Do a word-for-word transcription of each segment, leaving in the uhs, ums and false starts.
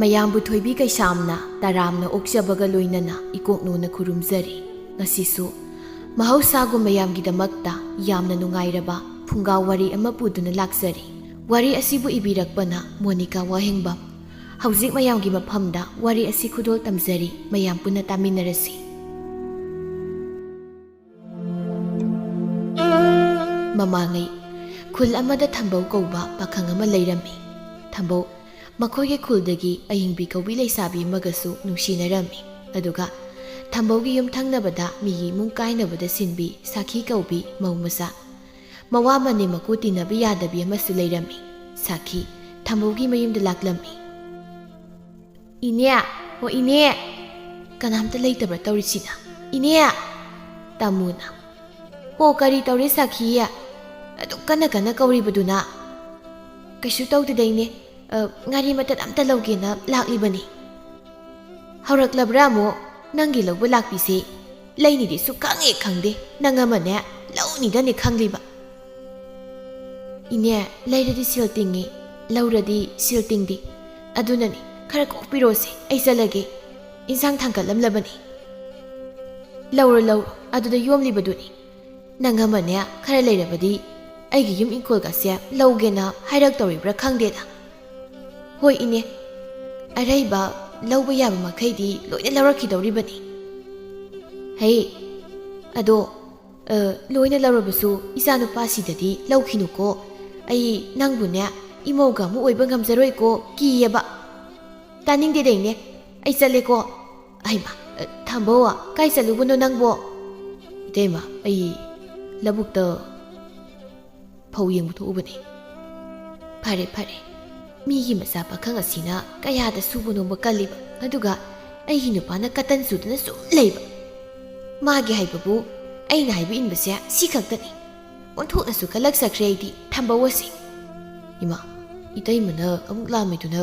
ꯃꯌꯥꯝꯕꯨ ꯊꯣꯏꯕꯤ ꯀꯩꯁꯥꯝꯅ ꯇꯔꯥꯝꯅ ꯑꯣꯛꯆꯕꯒ ꯂꯣꯏꯅꯅ ꯏꯀꯣꯛꯅꯧꯅ ꯈꯨꯔꯨꯝꯖꯔꯤ꯫ ꯉꯁꯤꯁꯨ ꯃꯍꯧꯁꯥꯒꯨꯝ ꯃꯌꯥꯝꯒꯤꯗꯃꯛꯇ ꯌꯥꯝꯅ ꯅꯨꯡꯉꯥꯏꯔꯕ ꯐꯨꯡꯒꯥ ꯋꯥꯔꯤ ꯑꯃ ꯄꯨꯗꯨꯅ ꯂꯥꯛꯆꯔꯤ꯫ ꯋꯥꯔꯤ ꯑꯁꯤꯕꯨ ꯏꯕꯤꯔꯛꯄꯅ ꯃꯣꯅꯤꯀꯥ ꯋꯥꯍꯦꯡꯕꯝ꯫ ꯍꯧꯖꯤꯛ ꯃꯌꯥꯝꯒꯤ ꯃꯐꯝꯗ ꯋꯥꯔꯤ ꯑꯁꯤ ꯈꯨꯗꯣꯜ ꯇꯝꯖꯔꯤ, ꯃꯌꯥꯝ ꯄꯨꯟꯅ ꯇꯥꯃꯤꯟꯅꯔꯁꯤ꯫ ꯃꯃꯥꯡꯉꯩ ꯈꯨꯜ ꯑꯃꯗ ꯊꯝꯕꯧ ꯀꯧꯕ ꯄꯥꯈꯪ ꯑꯃ ꯂꯩꯔꯝꯃꯤ꯫ ꯊꯝꯕꯧ ꯃꯈꯣꯏꯒꯤ ꯈꯨꯜꯗꯒꯤ ꯑꯌꯤꯡꯕꯤ ꯀꯧꯕꯤ ꯂꯩꯁꯥꯕꯤ ꯑꯃꯒꯁꯨ ꯅꯨꯡꯁꯤꯅꯔꯝꯃꯤ꯫ ꯑꯗꯨꯒ ꯊꯝꯕꯧꯒꯤ ꯌꯨꯝ ꯊꯪꯅꯕꯗ ꯃꯤꯒꯤ ꯏꯃꯨꯡ ꯀꯥꯏꯅꯕꯗ ꯁꯤꯟꯕꯤ ꯁꯥꯈꯤ ꯀꯧꯕꯤ ꯃꯧ ꯃꯆꯥ, ꯃꯋꯥ ꯃꯅꯦ ꯃꯀꯨ ꯇꯤꯟꯅꯕ ꯌꯥꯗꯕꯤ ꯑꯃꯁꯨ ꯂꯩꯔꯝꯃꯤ꯫ ꯁꯥꯈꯤ ꯊꯝꯕꯧꯒꯤ ꯃꯌꯨꯝꯗ ꯂꯥꯛꯂꯝꯃꯤ꯫ "ꯏꯅꯦ, ꯑꯣ ꯏꯅꯦ!" "ꯀꯅꯥꯝꯇ ꯂꯩꯇꯕ꯭ꯔꯥ ꯇꯧꯔꯤꯁꯤꯅ? ꯏꯅꯦ!" ꯇꯥꯃꯣꯅ꯫ "ꯑꯣ, ꯀꯔꯤ ꯇꯧꯔꯦ ꯁꯥꯈꯤ? ꯑꯗꯨꯛ ꯀꯟꯅ ꯀꯟꯅ ꯀꯧꯔꯤꯕꯗꯨꯅ?" "ꯀꯩꯁꯨ ꯇꯧꯗꯦꯗ ꯏꯅꯦ, ꯑ, ꯉꯥꯔꯤ ꯃꯇꯠ ꯑꯝꯇ ꯂꯧꯒꯦꯅ ꯂꯥꯛꯂꯤꯕꯅꯤ꯫" "ꯍꯧꯔꯛꯂꯕ꯭ꯔꯥ ꯑꯃꯨꯛ ꯅꯪꯒꯤ ꯂꯧꯕ ꯂꯥꯛꯄꯤꯁꯦ? ꯂꯩꯅꯤꯗꯤ ꯁꯨꯛꯈꯪ ꯍꯦꯛ ꯈꯪꯗꯦ, ꯅꯪ ꯑꯃꯅꯦ ꯂꯧꯅꯤꯗꯅꯦ ꯈꯪꯂꯤꯕ꯫" "ꯏꯅꯦ, ꯂꯩꯔꯗꯤ ꯁꯦꯜ ꯇꯤꯡꯉꯤ, ꯂꯧꯔꯗꯤ ꯁꯦꯜ ꯇꯤꯡꯗꯦ꯫ ꯑꯗꯨꯅꯅꯤ, ꯈꯔ ꯀꯣꯛ ꯄꯤꯔꯣꯁꯦ, ꯑꯩ ꯆꯠꯂꯒꯦ꯫ ꯏꯟꯁꯥꯡ ꯊꯥꯡꯀꯠꯂꯝꯂꯕꯅꯤ꯫" "ꯂꯧꯔꯣ, ꯂꯧꯔꯣ, ꯑꯗꯨꯗ ꯌꯣꯝꯂꯤꯕꯗꯨꯅꯤ꯫ ꯅꯪ ꯑꯃꯅꯦ ꯈꯔ ꯂꯩꯔꯕꯗꯤ ꯑꯩꯒꯤ ꯌꯨꯝ ꯏꯪꯈꯣꯜꯒꯁꯦ ꯂꯧꯒꯦꯅ ꯍꯥꯏꯔꯛꯇꯧꯔꯤꯕ꯭ꯔꯥ ꯈꯪꯗꯦꯗ꯫" "ꯍꯣꯏ ꯏꯅꯦ, ꯑꯔꯩꯕ ꯂꯧꯕ ꯌꯥꯕ ꯃꯈꯩꯗꯤ ꯂꯣꯏꯅ ꯂꯧꯔꯛꯈꯤꯗꯧꯔꯤꯕꯅꯤ꯫" "ꯍꯩ, ꯑꯗꯣ, ꯑ, ꯂꯣꯏꯅ ꯂꯧꯔꯕꯁꯨ ꯏꯆꯥꯅꯨꯄꯥꯁꯤꯗꯗꯤ ꯂꯧꯈꯤꯅꯨꯀꯣ꯫ ꯑꯩ ꯅꯪꯕꯨꯅꯦ ꯏꯃꯧꯒ ꯑꯃꯨꯛ ꯑꯣꯏꯕ ꯉꯝꯖꯔꯣꯏꯀꯣ, ꯀꯤꯌꯦꯕ꯫" "ꯇꯥꯅꯤꯡꯗꯦꯗ ꯏꯅꯦ, ꯑꯩ ꯆꯠꯂꯦꯀꯣ꯫" "ꯑꯩꯃ, ꯑ, ꯊꯝꯕꯧ, ꯀꯥꯏ ꯆꯠꯂꯨꯕꯅꯣ ꯅꯪꯕꯣ?" "ꯏꯇꯩꯃ, ꯑꯩ ꯂꯧꯕꯨꯛꯇ ꯐꯧ ꯌꯦꯡꯕ ꯊꯣꯛꯎꯕꯅꯦ꯫" "ꯐꯔꯦ, ꯐꯔꯦ꯫ ꯃꯤꯒꯤ ꯃꯆꯥ ꯄꯥꯈꯪ ꯑꯁꯤꯅ ꯀꯌꯥꯗ ꯁꯨꯕ ꯅꯣꯝꯕ ꯀꯜꯂꯤꯕ, ꯑꯗꯨꯒ ꯑꯩꯒꯤ ꯅꯨꯄꯥꯅ ꯀꯇꯟ ꯆꯨꯗꯅ ꯁꯨꯝ ꯂꯩꯕ꯫ ꯃꯥꯒꯤ ꯍꯥꯏꯕꯕꯨ ꯑꯩꯅ ꯍꯥꯏꯕ ꯏꯟꯕꯁꯦ ꯁꯤ ꯈꯛꯇꯅꯤ꯫" ꯑꯣꯟꯊꯣꯛꯅꯁꯨ ꯀꯜꯂꯛꯆꯈ꯭ꯔꯦ ꯑꯩꯗꯤ ꯊꯝꯕꯧ ꯑꯁꯤ꯫ "ꯏꯃꯥ, ꯏꯇꯩꯃꯅ ꯑꯃꯨꯛ ꯂꯥꯛꯑꯝꯃꯤꯗꯨꯅ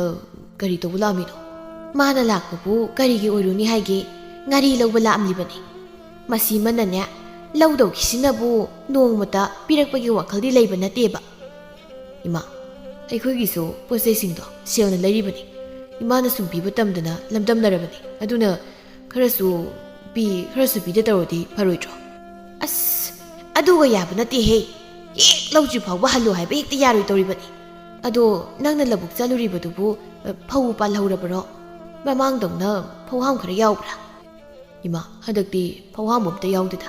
ꯀꯔꯤ ꯇꯧꯕ ꯂꯥꯛꯑꯝꯃꯤꯅꯣ?" "ꯃꯥꯅ ꯂꯥꯛꯄꯕꯨ ꯀꯔꯤꯒꯤ ꯑꯣꯏꯔꯨꯅꯤ ꯍꯥꯏꯒꯦ? ꯉꯥꯔꯤ ꯂꯧꯕ ꯂꯥꯛꯑꯝꯂꯤꯕꯅꯤ꯫ ꯃꯁꯤꯃꯅꯅꯦ, ꯂꯧꯗꯧꯈꯤꯁꯤꯅꯕꯨ ꯅꯣꯡꯃꯇ ꯄꯤꯔꯛꯄꯒꯤ ꯋꯥꯈꯜꯗꯤ ꯂꯩꯕ ꯅꯠꯇꯦꯕ꯫" "ꯏꯃꯥ, ꯑꯩꯈꯣꯏꯒꯤꯁꯨ ꯄꯣꯠ ꯆꯩꯁꯤꯡꯗꯣ ꯁꯦꯜꯅ ꯂꯩꯔꯤꯕꯅꯤ꯫ ꯏꯃꯥꯅ ꯁꯨꯝ ꯄꯤꯕ ꯇꯝꯗꯅ ꯂꯝꯗꯝꯅꯔꯕꯅꯤ꯫ ꯑꯗꯨꯅ ꯈꯔꯁꯨ ꯄꯤ, ꯈꯔꯁꯨ ꯄꯤꯗ ꯇꯧꯔꯗꯤ ꯐꯔꯣꯏꯗ꯭ꯔꯣ? ꯑꯁ, ꯑꯗꯨꯒ ꯌꯥꯕ ꯅꯠꯇꯦꯍꯦ꯫ ꯍꯦꯛ ꯂꯧꯗ꯭ꯔꯤ ꯐꯥꯎꯕ ꯍꯜꯂꯨ ꯍꯥꯏꯕ ꯍꯦꯛꯇ ꯌꯥꯔꯣꯏ ꯇꯧꯔꯤꯕꯅꯤ꯫ ꯑꯗꯣ ꯅꯪꯅ ꯂꯧꯕꯨꯛ ꯆꯠꯂꯨꯔꯤꯕꯗꯨꯕꯨ, ꯑ, ꯐꯧ ꯄꯥꯜꯍꯧꯔꯕꯔꯣ? ꯃꯃꯥꯡꯗꯧꯅ ꯐꯧꯍꯥꯝ ꯈꯔ ꯌꯥꯎꯕ꯭ꯔꯥ? ꯏꯃꯥ, ꯍꯟꯗꯛꯇꯤ ꯐꯧꯍꯥꯝꯕ ꯑꯝꯇ ꯌꯥꯎꯗꯦꯗ꯫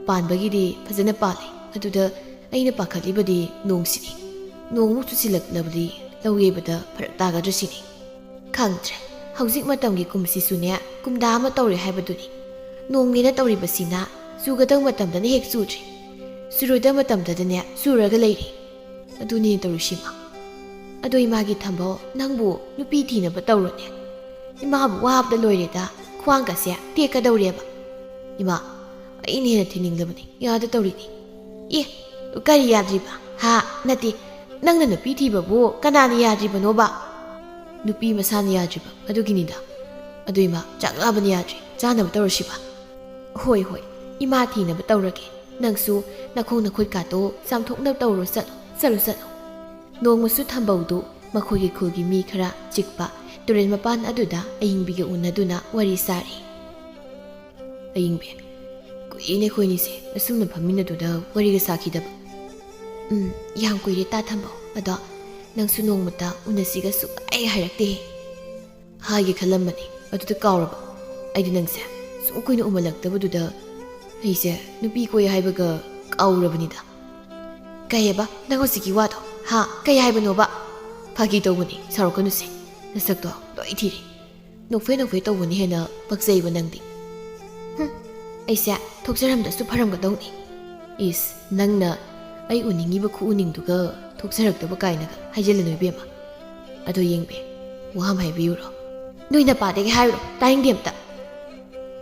ꯄꯥꯟꯕꯒꯤꯗꯤ ꯐꯖꯅ ꯄꯥꯜꯂꯦ꯫ ꯑꯗꯨꯗ ꯑꯩꯅ ꯄꯥꯈꯠꯂꯤꯕꯗꯤ ꯅꯣꯡꯁꯤꯅꯤ꯫ ꯅꯣꯡꯃꯨꯛ ꯆꯨꯁꯤꯜꯂꯛꯂꯕꯗꯤ ꯂꯧ ꯌꯩꯕꯗ ꯐꯔꯛ ꯇꯥꯒꯗ꯭ꯔꯥ ꯁꯤꯅꯤ꯫ ꯈꯪꯗ꯭ꯔꯦ꯫ ꯍꯧꯖꯤꯛ ꯃꯇꯝꯒꯤ ꯀꯨꯝꯁꯤꯁꯨꯅꯦ, ꯀꯨꯝꯗꯥ ꯑꯃ ꯇꯧꯔꯦ ꯍꯥꯏꯕꯗꯨꯅꯤ꯫ ꯅꯣꯡꯅꯦꯅ ꯇꯧꯔꯤꯕꯁꯤꯅ ꯆꯨꯒꯗꯧ ꯃꯇꯝꯗꯅ ꯍꯦꯛ ꯆꯨꯗ꯭ꯔꯤ꯫ ꯆꯨꯔꯣꯏꯗꯧ ꯃꯇꯝꯗꯗꯅꯦ ꯆꯨꯔꯒ ꯂꯩꯔꯤ꯫ ꯑꯗꯨꯅꯦ ꯇꯧꯔꯤꯁꯤꯃ꯫ ꯑꯗꯣ ꯏꯃꯥꯒꯤ ꯊꯝꯕꯧ, ꯅꯪꯕꯨ ꯅꯨꯄꯤ ꯊꯤꯅꯕ ꯇꯧꯔꯣꯅꯦ꯫ ꯏꯃꯥꯕꯨ ꯋꯥꯕꯗ ꯂꯣꯏꯔꯦꯗ, ꯈ꯭ꯋꯥꯡꯒꯁꯦ ꯇꯦꯛꯀꯗꯧꯔꯦꯕ꯫ ꯏꯃꯥ, ꯑꯩꯅ ꯍꯦꯟꯅ ꯊꯤꯅꯤꯡꯂꯕꯅꯤ, ꯌꯥꯗ ꯇꯧꯔꯤꯅꯤ꯫ ꯑꯦ, ꯀꯔꯤ ꯌꯥꯗ꯭ꯔꯤꯕ? ꯍꯥ? ꯅꯠꯇꯦ, ꯅꯪꯅ ꯅꯨꯄꯤ ꯊꯤꯕꯕꯨ ꯀꯅꯥꯅ ꯌꯥꯗ꯭ꯔꯤꯕꯅꯣꯕ? ꯅꯨꯄꯤ ꯃꯁꯥꯅ ꯌꯥꯗ꯭ꯔꯤꯕ, ꯑꯗꯨꯒꯤꯅꯤꯗ꯫ ꯑꯗꯨ ꯏꯃꯥ, ꯆꯥꯛ ꯂꯥꯕꯅ ꯌꯥꯗ꯭ꯔꯤ, ꯆꯥꯅꯕ ꯇꯧꯔꯁꯤꯕ꯫ ꯍꯣꯏ, ꯍꯣꯏ, ꯏꯃꯥ ꯊꯤꯅꯕ ꯇꯧꯔꯒꯦ꯫ ꯅꯪꯁꯨ ꯅꯈꯣꯡ ꯅꯈꯨꯠꯀꯥꯗꯣ ꯆꯥꯝꯊꯣꯛꯅꯕ ꯇꯧꯔꯣ, ꯆꯠꯂꯣ, ꯆꯠꯂꯣ, ꯆꯠꯂꯣ꯫ ꯅꯣꯡꯃꯁꯨ ꯊꯝꯕꯧꯗꯨ ꯃꯈꯣꯏꯒꯤ ꯈꯨꯜꯒꯤ ꯃꯤ ꯈꯔ ꯆꯤꯛꯄ ꯇꯨꯔꯦꯜ ꯃꯄꯥꯟ ꯑꯗꯨꯗ ꯑꯌꯤꯡꯕꯤꯒ ꯎꯅꯗꯨꯅ ꯋꯥꯔꯤ ꯁꯥꯔꯤ꯫ ꯑꯌꯤꯡꯕꯤ, ꯀꯨꯏꯔꯦꯅꯦ ꯑꯩꯈꯣꯏꯅꯤꯁꯦ ꯑꯁꯨꯝꯅ ꯐꯝꯃꯤꯟꯅꯗꯨꯗ ꯋꯥꯔꯤꯒ ꯁꯥꯈꯤꯗꯕ꯫ ꯎꯝ, ꯌꯥꯝ ꯀꯨꯏꯔꯦ ꯇꯥ ꯊꯝꯕꯧ꯫ ꯑꯗꯣ ꯅꯪꯁꯨ ꯅꯣꯡꯃꯇ ꯎꯅꯁꯤꯒ ꯁꯨꯛꯍꯥꯏ ꯍꯥꯏꯔꯛꯇꯦ꯫ ꯍꯥꯏꯒꯦ ꯈꯜꯂꯝꯕꯅꯤ, ꯑꯗꯨꯗ ꯀꯥꯎꯔꯕ? ꯑꯩꯗꯤ ꯅꯪꯁꯦ ꯁꯨꯝ ꯀꯨꯏꯅ ꯎꯃꯜꯂꯛꯇꯕꯗꯨꯗ ꯑꯩꯁꯦ ꯅꯨꯄꯤ ꯀꯣꯏ ꯍꯥꯏꯕꯒ ꯀꯥꯎꯔꯕꯅꯤꯗ꯫ ꯀꯩꯑꯕ ꯅꯪ ꯍꯧꯖꯤꯛꯀꯤ ꯋꯥꯗꯣ? ꯍꯥ? ꯀꯩ ꯍꯥꯏꯕꯅꯣꯕ? ꯐꯥꯒꯤ ꯇꯧꯕꯅꯤ, ꯁꯥꯎꯔꯛꯀꯅꯨꯁꯦ꯫ ꯅꯁꯛꯇꯣ ꯂꯣꯏ ꯊꯤꯔꯦ꯫ ꯅꯣꯛꯐꯦ ꯅꯣꯛꯐꯦ ꯇꯧꯕꯅ ꯍꯦꯟꯅ ꯄꯛꯆꯩꯕ ꯅꯪꯗꯤ꯫ ꯍꯨꯝ, ꯑꯩꯁꯦ ꯊꯣꯛꯆꯔꯝꯗ꯭ꯔꯁꯨ ꯐꯔꯝꯒꯗꯧꯅꯤ꯫ ꯏꯁ, ꯅꯪꯅ ꯑꯩ ꯎꯅꯤꯡꯉꯤꯕ ꯈꯨꯎꯅꯤꯡꯗꯨꯒ ꯊꯣꯛꯆꯔꯛꯇꯕ ꯀꯥꯏꯅꯒ ꯍꯥꯏꯖꯤꯜꯂꯅꯨ ꯏꯕꯦꯝꯃ꯫ ꯑꯗꯣ ꯌꯦꯡꯕꯤ, ꯋꯥ ꯑꯃ ꯍꯥꯏꯕꯤꯌꯨꯔꯣ? ꯅꯣꯏ ꯅꯄꯥꯗꯒꯤ ꯍꯥꯏꯔꯨꯔꯣ, ꯇꯥꯅꯤꯡꯗꯦ ꯑꯝꯇ꯫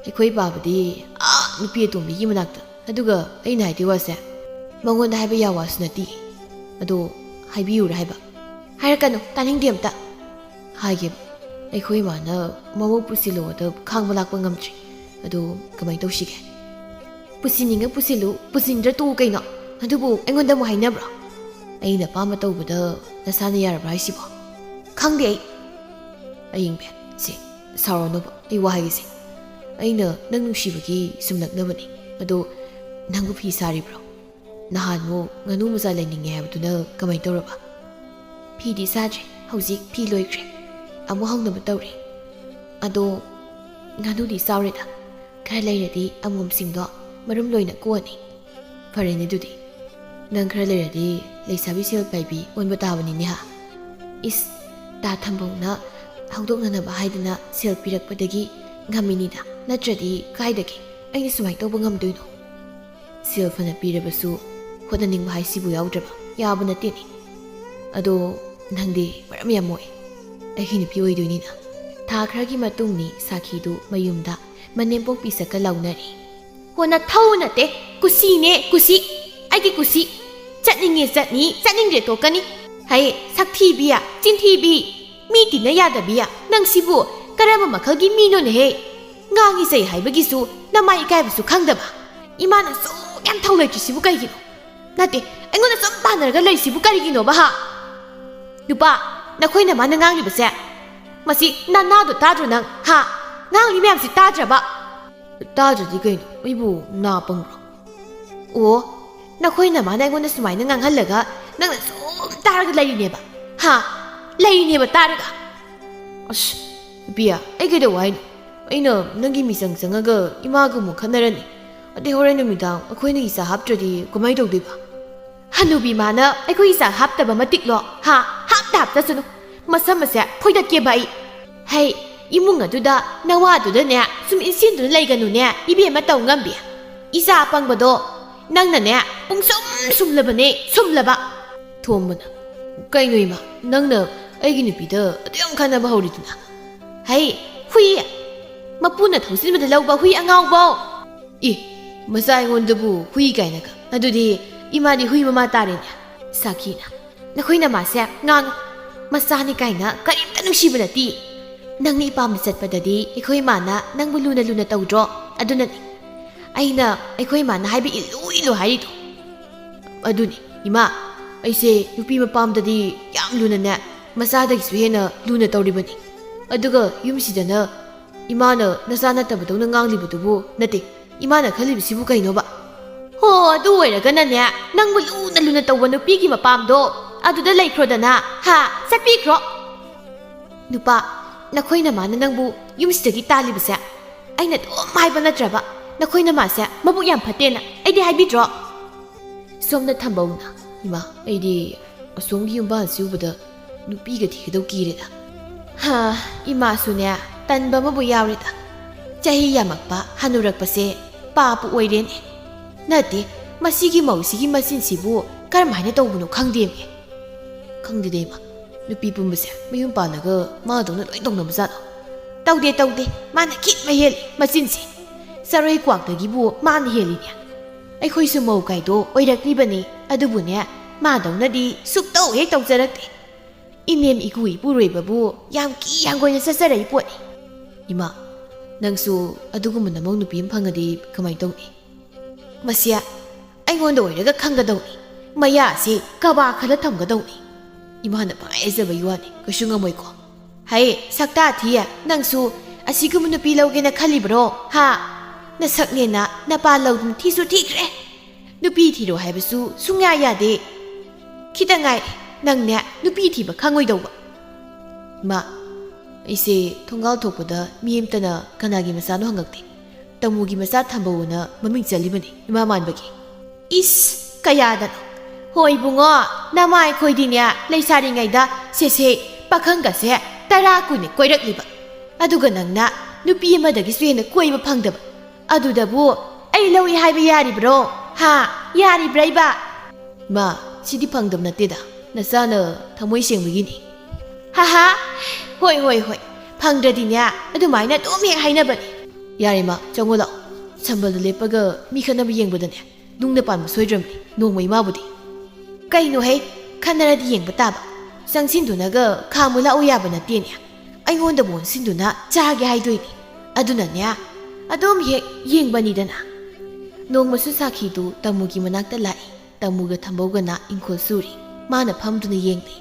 ꯑꯩꯈꯣꯏ ꯄꯥꯕꯗꯤ ꯑꯥ ꯅꯨꯄꯤ ꯑꯇꯣꯝꯕꯤꯒꯤ ꯃꯅꯥꯛꯇ, ꯑꯗꯨꯒ ꯑꯩꯅ ꯍꯥꯏꯗꯣꯏ ꯋꯥꯁꯦ ꯃꯉꯣꯟꯗ ꯍꯥꯏꯕ ꯌꯥ ꯋꯥꯁꯨ ꯅꯠꯇꯦ꯫ ꯑꯗꯣ ꯍꯥꯏꯕꯤꯌꯨꯔꯥ ꯍꯥꯏꯕ? ꯍꯥꯏꯔꯛꯀꯅꯨ, ꯇꯥꯅꯤꯡꯗꯦ ꯑꯝꯇ꯫ ꯍꯥꯏꯒꯦꯕ, ꯑꯩꯈꯣꯏ ꯏꯃꯥꯅ ꯃꯃꯧ ꯄꯨꯁꯤꯜꯂꯣꯗ ꯈꯥꯡꯕ ꯂꯥꯛꯄ ꯉꯝꯗ꯭ꯔꯤ꯫ ꯑꯗꯣ ꯀꯃꯥꯏꯅ ꯇꯧꯁꯤꯒꯦ? ꯄꯨꯁꯤꯟꯅꯤꯡꯉ ꯄꯨꯁꯤꯜꯂꯨ, ꯄꯨꯁꯤꯟꯗ꯭ꯔ ꯇꯣꯛꯎ ꯀꯩꯅꯣ꯫ ꯑꯗꯨꯕꯨ ꯑꯩꯉꯣꯟꯗ ꯑꯃꯨꯛ ꯍꯥꯏꯅꯕ꯭ꯔꯣ? ꯑꯩꯅ ꯑꯄꯥꯝꯕ ꯇꯧꯕꯗ ꯅꯁꯥꯅ ꯌꯥꯔꯕ꯭ꯔꯥ ꯍꯥꯏꯁꯤꯕꯣ? ꯈꯪꯗꯦ ꯑꯩ꯫ ꯑꯌꯤꯡꯕꯤ, ꯁꯦ, ꯁꯥꯎꯔꯅꯨꯕ, ꯑꯩ ꯋꯥ ꯍꯥꯏꯒꯦꯁꯦ꯫ ꯑꯩꯅ ꯅꯪ ꯅꯨꯡꯁꯤꯕꯒꯤ ꯁꯨꯝꯂꯛꯅꯕꯅꯤ꯫ ꯑꯗꯣ ꯅꯪꯕꯨ ꯐꯤ ꯁꯥꯔꯤꯕ꯭ꯔꯣ? ꯅꯍꯥꯟꯃꯨꯛ ꯉꯥꯅꯨ ꯃꯆꯥ ꯂꯩꯅꯤꯡꯉꯦ ꯍꯥꯏꯕꯗꯨꯅ ꯀꯃꯥꯏ ꯇꯧꯔꯕ? ꯐꯤꯗꯤ ꯁꯥꯗ꯭ꯔꯦ, ꯍꯧꯖꯤꯛ ꯐꯤ ꯂꯣꯏꯈ꯭ꯔꯦ꯫ ꯑꯃꯨꯛ ꯍꯧꯅꯕ ꯇꯧꯔꯦ꯫ ꯑꯗꯣ ꯉꯥꯅꯨꯗꯤ ꯆꯥꯎꯔꯦꯗ, ꯈꯔ ꯂꯩꯔꯗꯤ ꯑꯃꯣꯝꯁꯤꯡꯗꯣ ꯃꯔꯨꯝ ꯂꯣꯏꯅ ꯀꯣꯛꯑꯅꯤ꯫ ꯐꯔꯦꯅꯦ ꯑꯗꯨꯗꯤ, ꯅꯪ ꯈꯔ ꯂꯩꯔꯗꯤ ꯂꯩꯁꯥꯕꯤ ꯁꯦꯜ ꯄꯥꯏꯕꯤ ꯑꯣꯟꯕ ꯇꯥꯕꯅꯤꯅꯦ ꯍꯥ? ꯏꯁ, ꯇꯥ ꯊꯝꯕꯧꯅ ꯍꯧꯗꯣꯛꯅꯅꯕ ꯍꯥꯏꯗꯅ ꯁꯦꯜ ꯄꯤꯔꯛꯄꯗꯒꯤ ꯉꯝꯃꯤꯅꯤꯗ, ꯅꯠꯇ꯭ꯔꯗꯤ ꯀꯥꯏꯗꯒꯤ ꯑꯩꯅ ꯁꯨꯃꯥꯏ ꯇꯧꯕ ꯉꯝꯗꯣꯏꯅꯣ? ꯁꯦꯜ ꯐꯅ ꯄꯤꯔꯕꯁꯨ ꯍꯣꯠꯅꯅꯤꯡꯕ ꯍꯥꯏꯁꯤꯕꯨ ꯌꯥꯎꯗ꯭ꯔꯕ ꯌꯥꯕ ꯅꯠꯇꯦꯅꯦ꯫ ꯑꯗꯣ ꯅꯪꯗꯤ ꯃꯔꯝ ꯌꯥꯝ ꯃꯣꯛꯑꯦ꯫ ꯑꯩꯒꯤ ꯅꯨꯄꯤ ꯑꯣꯏꯗꯣꯏꯅꯤꯅ꯫ ꯊꯥ ꯈꯔꯒꯤ ꯃꯇꯨꯡꯅꯤ ꯁꯥꯈꯤꯗꯨ ꯃꯌꯨꯝꯗ ꯃꯅꯦꯝꯄꯣꯛ ꯄꯤꯁꯛꯀ ꯂꯥꯎꯅꯔꯤ꯫ ꯍꯣ, ꯅꯊꯧ ꯅꯠꯇꯦ, ꯀꯨꯁꯤꯅꯦ, ꯀꯨꯁꯤ꯫ ꯑꯩꯒꯤ ꯀꯨꯁꯤ꯫ ꯆꯠꯅꯤꯡꯉꯦ ꯆꯠꯅꯤ, ꯆꯠꯅꯤꯡꯗ꯭ꯔꯦ ꯇꯣꯛꯀꯅꯤ꯫ ꯍꯩ, ꯁꯛꯊꯤꯕꯤ, ꯆꯤꯟꯊꯤꯕꯤ, ꯃꯤ ꯇꯤꯟꯅ ꯌꯥꯗꯕꯤ, ꯅꯪꯁꯤꯕꯨ ꯀꯔꯝꯕ ꯃꯈꯜꯒꯤ ꯃꯤꯅꯣꯅꯦꯍꯦ? ꯉꯥꯡꯉꯤ ꯆꯩ ꯍꯥꯏꯕꯒꯤꯁꯨ ꯅꯃꯥꯏ ꯏꯀꯥꯏꯕꯁꯨ ꯈꯪꯗꯕ꯫ ꯏꯃꯥꯅ ꯁꯨꯛ ꯌꯥꯝ ꯊꯧ ꯂꯩꯇ꯭ꯔꯤꯁꯤꯕꯨ ꯀꯩꯒꯤꯅꯣ? ꯅꯠꯇꯦ, ꯑꯩꯉꯣꯟꯗ ꯁꯨꯝ ꯄꯥꯟꯅꯔꯒ ꯂꯩꯁꯤꯕꯨ ꯀꯔꯤꯒꯤꯅꯣꯕ ꯍꯥ? ꯅꯨꯄꯥ, ꯅꯈꯣꯏ ꯅꯃꯥꯅ ꯉꯥꯡꯂꯤꯕꯁꯦ, ꯃꯁꯤ ꯅꯅꯥꯗꯣ ꯇꯥꯗ꯭ꯔꯣ ꯅꯪ ꯍꯥ? ꯉꯥꯡꯂꯤ ꯃꯌꯥꯝꯁꯤ ꯇꯥꯗ꯭ꯔꯕ? ꯇꯥꯗ꯭ꯔꯗꯤ ꯀꯩꯅꯣ? ꯑꯩꯕꯨ ꯅꯥ ꯄꯪꯕ꯭ꯔꯣ? ꯑꯣ, ꯅꯈꯣꯏ ꯅꯃꯥꯅ ꯑꯩꯉꯣꯟꯗ ꯁꯨꯃꯥꯏꯅ ꯉꯥꯡꯍꯜꯂꯒ ꯅꯪꯅ ꯁꯨꯝ ꯇꯥꯔꯒ ꯂꯩꯔꯤꯅꯦꯕ? ꯍꯥ? ꯂꯩꯔꯤꯅꯦꯕ ꯇꯥꯔꯒ? ꯑꯁ, ꯅꯨꯄꯤꯌꯥ, ꯑꯩ ꯀꯩꯗꯧ ꯍꯥꯏꯅꯣ? ꯑꯩꯅ ꯅꯪꯒꯤ ꯃꯤꯆꯪ ꯆꯪꯉꯒ ꯏꯃꯥꯒ ꯑꯃꯨꯛ ꯈꯠꯅꯔꯅꯤ꯫ ꯑꯗꯩ ꯍꯣꯔꯦꯟ ꯅꯨꯃꯤꯗꯥꯡ ꯑꯩꯈꯣꯏꯅ ꯏꯆꯥ ꯍꯥꯞꯇ꯭ꯔꯗꯤ ꯀꯃꯥꯏꯅ ꯇꯧꯗꯣꯏꯕ? ꯍꯅꯨꯕꯤ ꯃꯥꯅ ꯑꯩꯈꯣꯏ ꯏꯆꯥ ꯍꯥꯞꯇꯕ ꯃꯇꯤꯛꯂꯣ? ꯍꯥ? ꯍꯥꯞꯇ ꯍꯥꯞꯇꯁꯅꯨ꯫ ꯃꯁꯝ ꯑꯁꯦ ꯐꯣꯏꯗꯠꯀꯦꯕ ꯑꯩ꯫ ꯍꯩ, ꯏꯃꯨꯡ ꯑꯗꯨꯗ ꯅꯋꯥꯗꯨꯗꯅꯦ ꯁꯨꯝ ꯏꯟꯁꯤꯟꯗꯨꯅ ꯂꯩꯒꯅꯨꯅꯦ, ꯏꯕꯦꯝꯃ ꯇꯧ ꯉꯝꯕꯤ꯫ ꯏꯆꯥ ꯑꯄꯪꯕꯗꯣ ꯅꯪꯅꯅꯦ ꯄꯨꯡꯁꯨꯝ ꯁꯨꯝꯂꯕꯅꯦ, ꯁꯨꯝꯂꯕ꯫ ꯊꯣꯝꯕꯅ, ꯀꯩꯅꯣ ꯏꯃꯥ, ꯅꯪꯅ ꯑꯩꯒꯤ ꯅꯨꯄꯤꯗ ꯑꯗꯨ ꯌꯥꯝ ꯈꯟꯅꯕ ꯍꯧꯔꯤꯗꯨꯅ? ꯍꯩ, ꯍꯨꯏ! ꯃꯄꯨꯅ ꯊꯧꯖꯤꯟꯕꯗ ꯂꯧꯕ ꯍꯨꯏ ꯑꯉꯥꯎꯕꯧ! ꯏ, ꯃꯆꯥ ꯑꯩꯉꯣꯟꯗꯕꯨ ꯍꯨꯏ ꯀꯥꯏꯅꯒ? ꯑꯗꯨꯗꯤ ꯏꯃꯥꯗꯤ ꯍꯨꯏ ꯃꯃꯥ ꯇꯥꯔꯦꯅꯦ꯫ ꯁꯥꯈꯤꯅ, ꯅꯈꯣꯏ ꯅꯃꯥꯁꯦ ꯉꯥꯡꯉꯨ꯫ ꯃꯆꯥꯅꯤ ꯀꯥꯏꯅ ꯀꯔꯤꯝꯇ ꯅꯨꯡꯁꯤꯕ ꯅꯠꯇꯦ꯫ ꯅꯪꯅ ꯏꯄꯥꯝꯗ ꯆꯠꯄꯗꯗꯤ ꯑꯩꯈꯣꯏ ꯏꯃꯥꯅ ꯅꯪꯕꯨ ꯂꯨꯅ ꯂꯨꯅ ꯇꯧꯗ꯭ꯔꯣ? ꯑꯗꯨꯅꯅꯤ꯫ ꯑꯩꯅ ꯑꯩꯈꯣꯏ ꯏꯃꯥꯅ ꯍꯥꯏꯕ ꯏꯜꯂꯨ ꯏꯜꯂꯨ ꯍꯥꯏꯔꯤꯗꯣ꯫ ꯑꯗꯨꯅꯤ, ꯏꯃꯥ, ꯑꯩꯁꯦ ꯅꯨꯄꯤ ꯃꯄꯥꯝꯗꯗꯤ ꯌꯥꯝ ꯂꯨꯅꯅꯦ, ꯃꯆꯥꯗꯒꯤꯁꯨ ꯍꯦꯟꯅ ꯂꯨꯅ ꯇꯧꯔꯤꯕꯅꯤ꯫ ꯑꯗꯨꯒ ꯌꯨꯝꯁꯤꯗꯅ ꯏꯃꯥꯅ ꯅꯆꯥ ꯅꯠꯇꯕꯗꯧꯅ ꯉꯥꯡꯂꯤꯕꯗꯨꯕꯨ ꯅꯠꯇꯦ, ꯏꯃꯥꯅ ꯈꯜꯂꯤꯕꯁꯤꯕꯨ ꯀꯩꯅꯣꯕ? ꯍꯣ, ꯑꯗꯨ ꯑꯣꯏꯔꯒꯅꯅꯦ, ꯅꯪꯕꯨ ꯂꯨꯅ ꯂꯨꯅ ꯇꯧꯕ ꯅꯨꯄꯤꯒꯤ ꯃꯄꯥꯝꯗꯣ ꯑꯗꯨꯗ ꯂꯩꯈ꯭ꯔꯣꯗꯅ, ꯍꯥ? ꯆꯠꯄꯤꯈ꯭ꯔꯣ꯫ ꯅꯨꯄꯥ, ꯅꯈꯣꯏ ꯅꯃꯥꯅ ꯅꯪꯕꯨ ꯌꯨꯝꯁꯤꯗꯒꯤ ꯇꯥꯜꯂꯤꯕꯁꯦ ꯑꯩꯅ ꯑꯗꯨꯝ ꯍꯥꯏꯕ ꯅꯠꯇ꯭ꯔꯕ? ꯅꯈꯣꯏ ꯅꯃꯥꯁꯦ ꯃꯕꯨꯛ ꯌꯥꯝ ꯐꯠꯇꯦꯅ ꯑꯩꯗꯤ ꯍꯥꯏꯕꯤꯗ꯭ꯔꯣ? ꯁꯣꯝꯗ ꯊꯝꯕꯧꯅ, "ꯏꯃꯥ, ꯑꯩꯗꯤ ꯑꯁꯣꯝꯒꯤ ꯌꯨꯝꯕꯥꯜꯁꯤ ꯎꯕꯗ ꯅꯨꯄꯤꯒ ꯊꯤꯒꯗꯧ ꯀꯤꯔꯦꯗ꯫ ꯍꯥ, ꯏꯃꯥꯁꯨꯅꯦ, ꯇꯟꯕ ꯑꯃꯕꯨ ꯌꯥꯎꯔꯦꯗ꯫ ꯆꯍꯤ ꯌꯥꯝꯃꯛꯄ, ꯍꯅꯨꯔꯛꯄꯁꯦ ꯄꯥꯄ ꯑꯣꯏꯔꯦꯅꯦ꯫ ꯅꯠꯇꯦ, ꯃꯁꯤꯒꯤ ꯃꯧꯁꯤꯒꯤ ꯃꯆꯤꯟꯁꯤꯕꯨ ꯀꯔꯝꯍꯥꯏꯅ ꯇꯧꯕꯅꯣ ꯈꯪꯗꯦꯃꯤ꯫ ꯈꯪꯗꯦꯗ ꯏꯃꯥ, ꯅꯨꯄꯤ ꯄꯨꯝꯕꯁꯦ ꯃꯌꯨꯝ ꯄꯥꯜꯂꯒ ꯃꯥꯗꯧꯅ ꯂꯣꯏ ꯇꯧꯅꯕꯖꯥꯠꯂꯣ?" "ꯇꯧꯗꯦ, ꯇꯧꯗꯦ, ꯃꯥꯅ ꯈꯤꯠ ꯃꯍꯦꯜꯂꯤ ꯃꯆꯤꯟꯁꯦ꯫ ꯆꯔꯣꯏ ꯀ꯭ꯋꯥꯛꯇꯒꯤꯕꯨ ꯃꯥꯅ ꯍꯦꯜꯂꯤꯅꯦ꯫ ꯑꯩꯈꯣꯏꯁꯨ ꯃꯧ ꯀꯥꯏꯗꯣ ꯑꯣꯏꯔꯛꯂꯤꯕꯅꯤ, ꯑꯗꯨꯕꯨꯅꯦ, ꯃꯥꯗꯧꯅꯗꯤ ꯁꯨꯛꯇꯧ ꯍꯦꯛ ꯇꯧꯖꯔꯛꯇꯦ꯫ ꯏꯅꯦꯝ ꯏꯀꯨ ꯏꯄꯨꯔꯣꯏꯕꯕꯨ ꯌꯥꯝ ꯀꯤ ꯍꯪꯒꯣꯏꯅ ꯆꯠꯆꯔꯛꯏ ꯄꯣꯠꯅꯤ꯫" "ꯏꯃꯥ, ꯅꯪꯁꯨ ꯑꯗꯨꯒꯨꯝꯕ ꯅꯃꯧ ꯅꯨꯄꯤ ꯑꯃ ꯐꯪꯉꯗꯤ ꯀꯃꯥꯏꯅ ꯇꯧꯅꯤ?" "ꯃꯁꯤ ꯑꯩꯉꯣꯟꯗ ꯑꯣꯏꯔꯒ ꯈꯪꯒꯗꯧꯅꯤ꯫ ꯃꯌꯥꯁꯤ ꯀꯕꯥ ꯈꯜꯂ ꯊꯝꯒꯗꯧꯅꯤ꯫" ꯏꯃꯥꯅ ꯄꯪꯍꯥꯏ ꯍꯥꯏꯖꯕꯒꯤ ꯋꯥꯅꯤ, ꯀꯩꯁꯨ ꯉꯝꯃꯣꯏꯀꯣ꯫ "ꯍꯩ, ꯁꯛꯇꯥ ꯊꯤ, ꯅꯪꯁꯨ ꯑꯁꯤꯒꯨꯝꯕ ꯅꯨꯄꯤ ꯂꯧꯒꯦꯅ ꯈꯜꯂꯤꯕ꯭ꯔꯣ, ꯍꯥ? ꯅꯁꯛꯅꯦꯅ ꯅꯄꯥ ꯂꯧꯗꯨꯅ ꯊꯤꯁꯨ ꯊꯤꯈ꯭ꯔꯦ꯫ ꯅꯨꯄꯤ ꯊꯤꯔꯣ ꯍꯥꯏꯕꯁꯨ ꯁꯨꯡꯌꯥ ꯌꯥꯗꯦ꯫ ꯈꯤꯇꯪ ꯉꯥꯏꯔꯦ ꯅꯪꯅꯦ ꯅꯨꯄꯤ ꯊꯤꯕ ꯈꯪꯉꯣꯏꯗꯧꯕ꯫" "ꯏꯃꯥ, ꯑꯩꯁꯦ ꯊꯣꯡꯒꯥꯜ ꯊꯣꯛꯄꯗ ꯃꯤ ꯑꯃꯇꯅ ꯀꯅꯥꯒꯤ ꯃꯆꯥꯅꯣ ꯍꯪꯉꯛꯇꯦ꯫ ꯇꯃꯨꯒꯤ ꯃꯆꯥ ꯊꯝꯕꯧꯅ ꯃꯃꯤꯡ ꯆꯠꯂꯤꯕꯅꯤ, ꯏꯃꯥ ꯃꯥꯟꯕꯒꯤ꯫" "ꯏꯁ, ꯀꯌꯥꯗꯅꯣ? ꯍꯣꯏ ꯏꯕꯨꯡꯉꯣ, ꯅꯃꯥ ꯑꯩꯈꯣꯏꯗꯤꯅꯦ, ꯂꯩꯁꯥꯔꯤꯉꯩꯗ ꯁꯦꯁꯦ ꯄꯥꯈꯪꯒꯁꯦ ꯇꯔꯥ ꯀꯨꯟꯅꯤ ꯀꯣꯏꯔꯛꯂꯤꯕ꯫ ꯑꯗꯨꯒ ꯅꯪꯅ ꯅꯨꯄꯤ ꯑꯃꯗꯒꯤꯁꯨ ꯍꯦꯟꯅ ꯀꯣꯏꯕ ꯐꯪꯗꯕ꯫ ꯑꯗꯨꯗꯕꯨ ꯑꯩ ꯂꯧꯏ ꯍꯥꯏꯕ ꯌꯥꯔꯤꯕ꯭ꯔꯣ? ꯍꯥ? ꯌꯥꯔꯤꯕ꯭ꯔꯥ ꯏꯕ?" "ꯃꯥ, ꯁꯤꯗꯤ ꯐꯪꯗꯕ ꯅꯠꯇꯦꯗ꯫ ꯅꯆꯥꯅ ꯊꯃꯣꯏ ꯁꯦꯡꯕꯒꯤꯅꯤ꯫" "ꯍꯥ ꯍꯥ, ꯍꯣꯏ, ꯍꯣꯏ, ꯍꯣꯏ꯫ ꯐꯪꯗ꯭ꯔꯗꯤꯅꯦ, ꯑꯗꯨꯃꯥꯏꯅ ꯑꯗꯨꯝ ꯍꯦꯛ ꯍꯥꯏꯅꯕꯅꯦ꯫" "ꯌꯥꯔꯦ ꯃꯥ, ꯆꯪꯉꯣ ꯂꯥꯛꯑꯣ꯫ ꯁꯝꯕꯜꯗ ꯂꯦꯞꯄꯒ ꯃꯤ ꯈꯠꯅꯕ ꯌꯦꯡꯕꯗꯅꯦ, ꯅꯨꯡꯅ ꯄꯥꯟꯕ ꯁꯣꯏꯗ꯭ꯔꯕꯅꯤ, ꯅꯣꯡꯃ ꯏꯃꯥꯕꯨꯗꯤ꯫" "ꯀꯩꯅꯣꯍꯦ, ꯈꯠꯅꯔꯗꯤ ꯌꯦꯡꯕ ꯇꯥꯕ꯫ ꯆꯪꯁꯤꯟꯗꯨꯅꯒ ꯈꯥꯝꯃꯨ ꯂꯥꯛꯎ ꯌꯥꯕ ꯅꯠꯇꯦꯅꯦ꯫ ꯑꯩꯉꯣꯟꯗꯕꯨ ꯑꯣꯟꯁꯤꯟꯗꯨꯅ ꯆꯥꯒꯦ ꯍꯥꯏꯗꯣꯏꯅꯤ꯫ ꯑꯗꯨꯅꯅꯦ, ꯑꯗꯨꯝ ꯍꯦꯛ ꯌꯦꯡꯕꯅꯤꯗꯅ꯫" ꯅꯣꯡꯃꯁꯨ ꯁꯥꯈꯤꯗꯨ ꯇꯃꯨꯒꯤ ꯃꯅꯥꯛꯇ ꯂꯥꯛꯏ꯫ ꯇꯃꯨꯒ ꯊꯝꯕꯧꯒꯅ ꯏꯪꯈꯣꯜ ꯁꯨꯔꯤ꯫ ꯃꯥꯅ ꯐꯝꯗꯨꯅ ꯌꯦꯡꯂꯤ꯫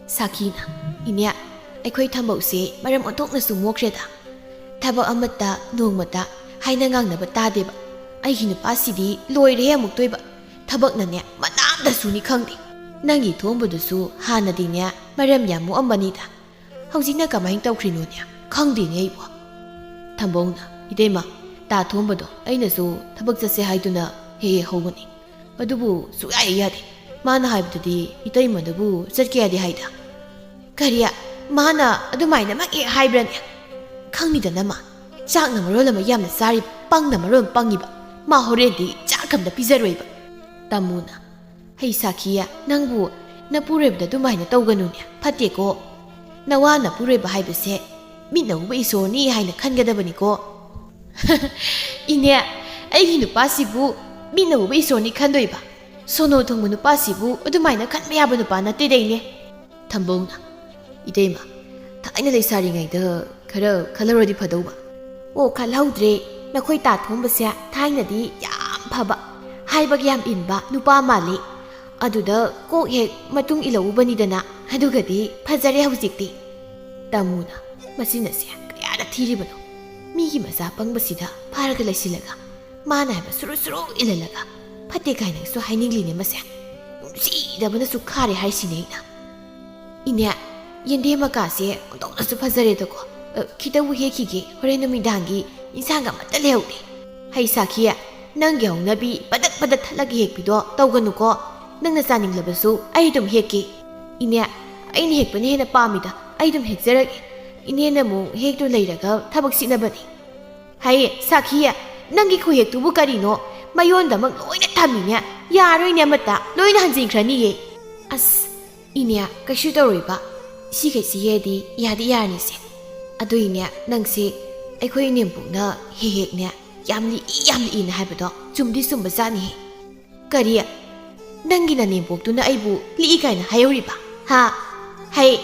ꯁꯥꯈꯤꯅ, "ꯏꯅꯦ, ꯑꯩꯈꯣꯏ ꯊꯝꯕꯧꯁꯦ ꯃꯔꯝ ꯑꯣꯟꯊꯣꯛꯅꯁꯨ ꯃꯣꯛꯈ꯭ꯔꯦꯗ꯫ ꯊꯕꯛ ꯑꯃꯠꯇ ꯅꯣꯡꯃꯇ ꯍꯥꯏꯅ ꯉꯥꯡꯅꯕ ꯇꯥꯗꯦꯕ꯫ ꯑꯩꯒꯤ ꯅꯨꯄꯥꯁꯤꯗꯤ ꯂꯣꯏꯔꯦꯍꯦ ꯑꯃꯨꯛꯇꯣꯏꯕ꯫ ꯊꯕꯛꯅꯅꯦ ꯃꯅꯥꯝꯗ ꯁꯨꯅꯤ ꯈꯪꯗꯦ꯫ ꯅꯪꯒꯤ ꯊꯣꯝꯕꯗꯨꯁꯨ ꯍꯥꯟꯅꯗꯤꯅꯦ ꯃꯔꯝ ꯌꯥꯝ ꯃꯣꯛꯑꯝꯕꯅꯤꯗ꯫ ꯍꯧꯖꯤꯛꯅ ꯀꯃꯥꯏꯅ ꯇꯧꯈ꯭ꯔꯤꯅꯣꯅꯦ? ꯈꯪꯗꯦꯅꯦ ꯑꯩꯕꯣ꯫ ꯊꯝꯕꯧꯅ, "ꯏꯇꯩꯃ, ꯇꯥ ꯊꯣꯝꯕꯗꯣ ꯑꯩꯅꯁꯨ ꯊꯕꯛ ꯆꯠꯁꯦ ꯍꯥꯏꯗꯨꯅ ꯍꯦꯛ ꯍꯦꯛ ꯍꯧꯕꯅꯤ꯫ ꯑꯗꯨꯕꯨ ꯁꯨꯛꯌꯥ ꯍꯦꯛ ꯌꯥꯗꯦ꯫ ꯃꯥꯅ ꯍꯥꯏꯕꯗꯗꯤ ꯏꯇꯩꯃꯅꯕꯨ ꯆꯠꯀꯦ ꯌꯥꯗꯦ ꯍꯥꯏꯗ꯫" "ꯀꯔꯤ? ꯃꯥꯅ ꯑꯗꯨꯃꯥꯏꯅꯃꯛ ꯍꯦꯛ ꯍꯥꯏꯕ꯭ꯔꯅꯦ? ꯈꯪꯉꯤꯗꯅ ꯃꯥ꯫ ꯆꯥꯛꯅ ꯃꯔꯣꯜ ꯑꯃ ꯌꯥꯝꯅ ꯆꯥꯔꯤꯕ, ꯄꯪꯅ ꯃꯔꯣꯜ ꯑꯃ ꯄꯪꯉꯤꯕ꯫ ꯃꯥ ꯍꯣꯔꯦꯟꯗꯤ ꯆꯥꯛ ꯑꯝꯇ ꯄꯤꯖꯔꯣꯏꯕ꯫" ꯇꯥꯃꯣꯅ, "ꯍꯩ ꯁꯥꯈꯤ, ꯅꯪꯕꯨ ꯅꯄꯨꯔꯣꯏꯕꯗ ꯑꯗꯨꯃꯥꯏꯅ ꯇꯧꯒꯅꯨꯅꯦ, ꯐꯠꯇꯦꯀꯣ꯫ ꯅꯋꯥ ꯅꯄꯨꯔꯣꯏꯕ ꯍꯥꯏꯕꯁꯦ ꯃꯤꯠꯅ ꯎꯕ ꯏꯁꯣꯔꯅꯤ ꯍꯥꯏꯅ ꯈꯟꯒꯗꯕꯅꯤꯀꯣ꯫" "ꯏꯅꯦ, ꯑꯩꯒꯤ ꯅꯨꯄꯥꯁꯤꯕꯨ ꯃꯤꯠꯅ ꯎꯕ ꯏꯁꯣꯔꯅꯤ ꯈꯟꯗꯣꯏꯕ? ꯁꯣꯅꯣ ꯊꯨꯡꯕ ꯅꯨꯄꯥꯁꯤꯕꯨ ꯑꯗꯨꯃꯥꯏꯅ ꯈꯟꯕ ꯌꯥꯕ ꯅꯨꯄꯥ ꯅꯠꯇꯦꯗ, ꯏꯅꯦ꯫" ꯊꯝꯕꯧꯅ, "ꯏꯇꯩꯃ, ꯊꯥꯏꯅ ꯂꯩꯁꯥꯔꯤꯉꯩꯗ ꯈꯔ ꯈꯜꯍꯧꯔꯗꯤ ꯐꯗꯧꯕ꯫" "ꯑꯣ, ꯈꯜꯍꯧꯗ꯭ꯔꯦ꯫ ꯅꯈꯣꯏ ꯇꯥ ꯊꯣꯝꯕꯁꯦ ꯊꯥꯏꯅꯗꯤ ꯌꯥꯝ ꯐꯕ, ꯍꯥꯏꯕꯒ ꯌꯥꯝ ꯏꯟꯕ ꯅꯨꯄꯥ ꯃꯥꯜꯂꯤ꯫ ꯑꯗꯨꯗ ꯀꯣꯛ ꯍꯦꯛ ꯃꯇꯨꯡ ꯏꯜꯍꯧꯕꯅꯤꯗꯅ, ꯑꯗꯨꯒꯗꯤ ꯐꯖꯔꯦ ꯍꯧꯖꯤꯛꯇꯤ꯫" ꯇꯥꯃꯣꯅ, "ꯃꯁꯤꯅꯁꯦ ꯀꯌꯥꯗ ꯊꯤꯔꯤꯕꯅꯣ? ꯃꯤꯒꯤ ꯃꯆꯥ ꯄꯪꯕꯁꯤꯗ ꯐꯥꯔꯒ ꯂꯩꯁꯤꯜꯂꯒ, ꯃꯥꯅ ꯍꯥꯏꯕ ꯁꯨꯔꯨ ꯁꯨꯔꯨ ꯏꯜꯍꯜꯂꯒ, ꯐꯠꯇꯦ ꯀꯥꯏꯅꯁꯨ ꯍꯥꯏꯅꯤꯡꯂꯤꯅꯦ ꯃꯁꯦ꯫ ꯅꯨꯡꯁꯤꯗꯕꯅꯁꯨ ꯈꯥꯔꯦ ꯍꯥꯏꯁꯤꯅꯦ ꯑꯩꯅ꯫" "ꯏꯅꯦ, ꯌꯦꯟꯗꯦꯝ ꯃꯀꯥꯁꯦ ꯑꯣꯟꯊꯣꯛꯅꯁꯨ ꯐꯖꯔꯦꯗꯀꯣ꯫ ꯑ, ꯈꯤꯇꯕꯨ ꯍꯦꯛꯈꯤꯒꯦ, ꯍꯣꯔꯦꯟ ꯅꯨꯃꯤꯗꯥꯡꯒꯤ ꯏꯟꯁꯥꯡꯒ ꯑꯃꯠꯇ ꯂꯩꯍꯧꯗꯦ꯫" "ꯍꯩ ꯁꯥꯈꯤ, ꯅꯪꯒꯤ ꯍꯧꯅꯕꯤ ꯄꯗꯛ ꯄꯗꯛ ꯊꯠꯂꯒ ꯍꯦꯛꯄꯤꯗꯣ ꯇꯧꯒꯅꯨꯀꯣ꯫ ꯅꯪꯅ ꯆꯥꯅꯤꯡꯂꯕꯁꯨ ꯑꯩ ꯑꯗꯨꯝ ꯍꯦꯛꯀꯦ꯫" "ꯏꯅꯦ, ꯑꯩꯅ ꯍꯦꯛꯄꯅ ꯍꯦꯟꯅ ꯄꯥꯝꯃꯤꯗ, ꯑꯩ ꯑꯗꯨꯝ ꯍꯦꯛꯆꯔꯒꯦ꯫ ꯏꯅꯦꯅ ꯑꯃꯨꯛ ꯍꯦꯛꯇꯨ ꯂꯩꯔꯒ ꯊꯕꯛ ꯁꯤꯠꯅꯕꯅꯤ꯫" "ꯍꯩ ꯁꯥꯈꯤ, ꯅꯪꯒꯤ ꯈꯨꯍꯦꯛꯇꯨꯕꯨ ꯀꯔꯤꯅꯣ? ꯃꯌꯣꯟꯗꯃꯛ ꯂꯣꯏꯅ ꯊꯝꯃꯤꯅꯦ꯫ ꯌꯥꯔꯣꯏꯅꯦ ꯑꯃꯠꯇ, ꯂꯣꯏꯅ ꯍꯟꯖꯤꯟꯈ꯭ꯔꯅꯤꯌꯦ꯫" "ꯑꯁ, ꯏꯅꯦ, ꯀꯩꯁꯨ ꯇꯧꯔꯣꯏꯕ꯫ ꯁꯤꯈꯩꯁꯤ ꯍꯦꯛꯑꯗꯤ ꯌꯥꯗꯤ ꯌꯥꯔꯅꯤꯁꯦ꯫ ꯑꯗꯨꯏꯅꯦ, ꯅꯪꯁꯦ ꯑꯩꯈꯣꯏ ꯏꯅꯦꯝꯕꯣꯛꯅ ꯍꯦꯛ ꯍꯦꯛꯅꯦ, ꯌꯥꯝ ꯂꯤꯛꯏ, ꯌꯥꯝ ꯂꯤꯛꯏꯅ ꯍꯥꯏꯕꯗꯣ ꯆꯨꯝꯗꯤ ꯆꯨꯝꯕ ꯖꯥꯠꯅꯤꯍꯦ꯫" "ꯀꯔꯤ? ꯅꯪꯒꯤ ꯅꯅꯦꯝꯕꯣꯛꯇꯨꯅ ꯑꯩꯕꯨ ꯂꯤꯛꯏ ꯀꯥꯏꯅ ꯍꯥꯏꯍꯧꯔꯤꯕ? ꯍꯥ? ꯍꯩ,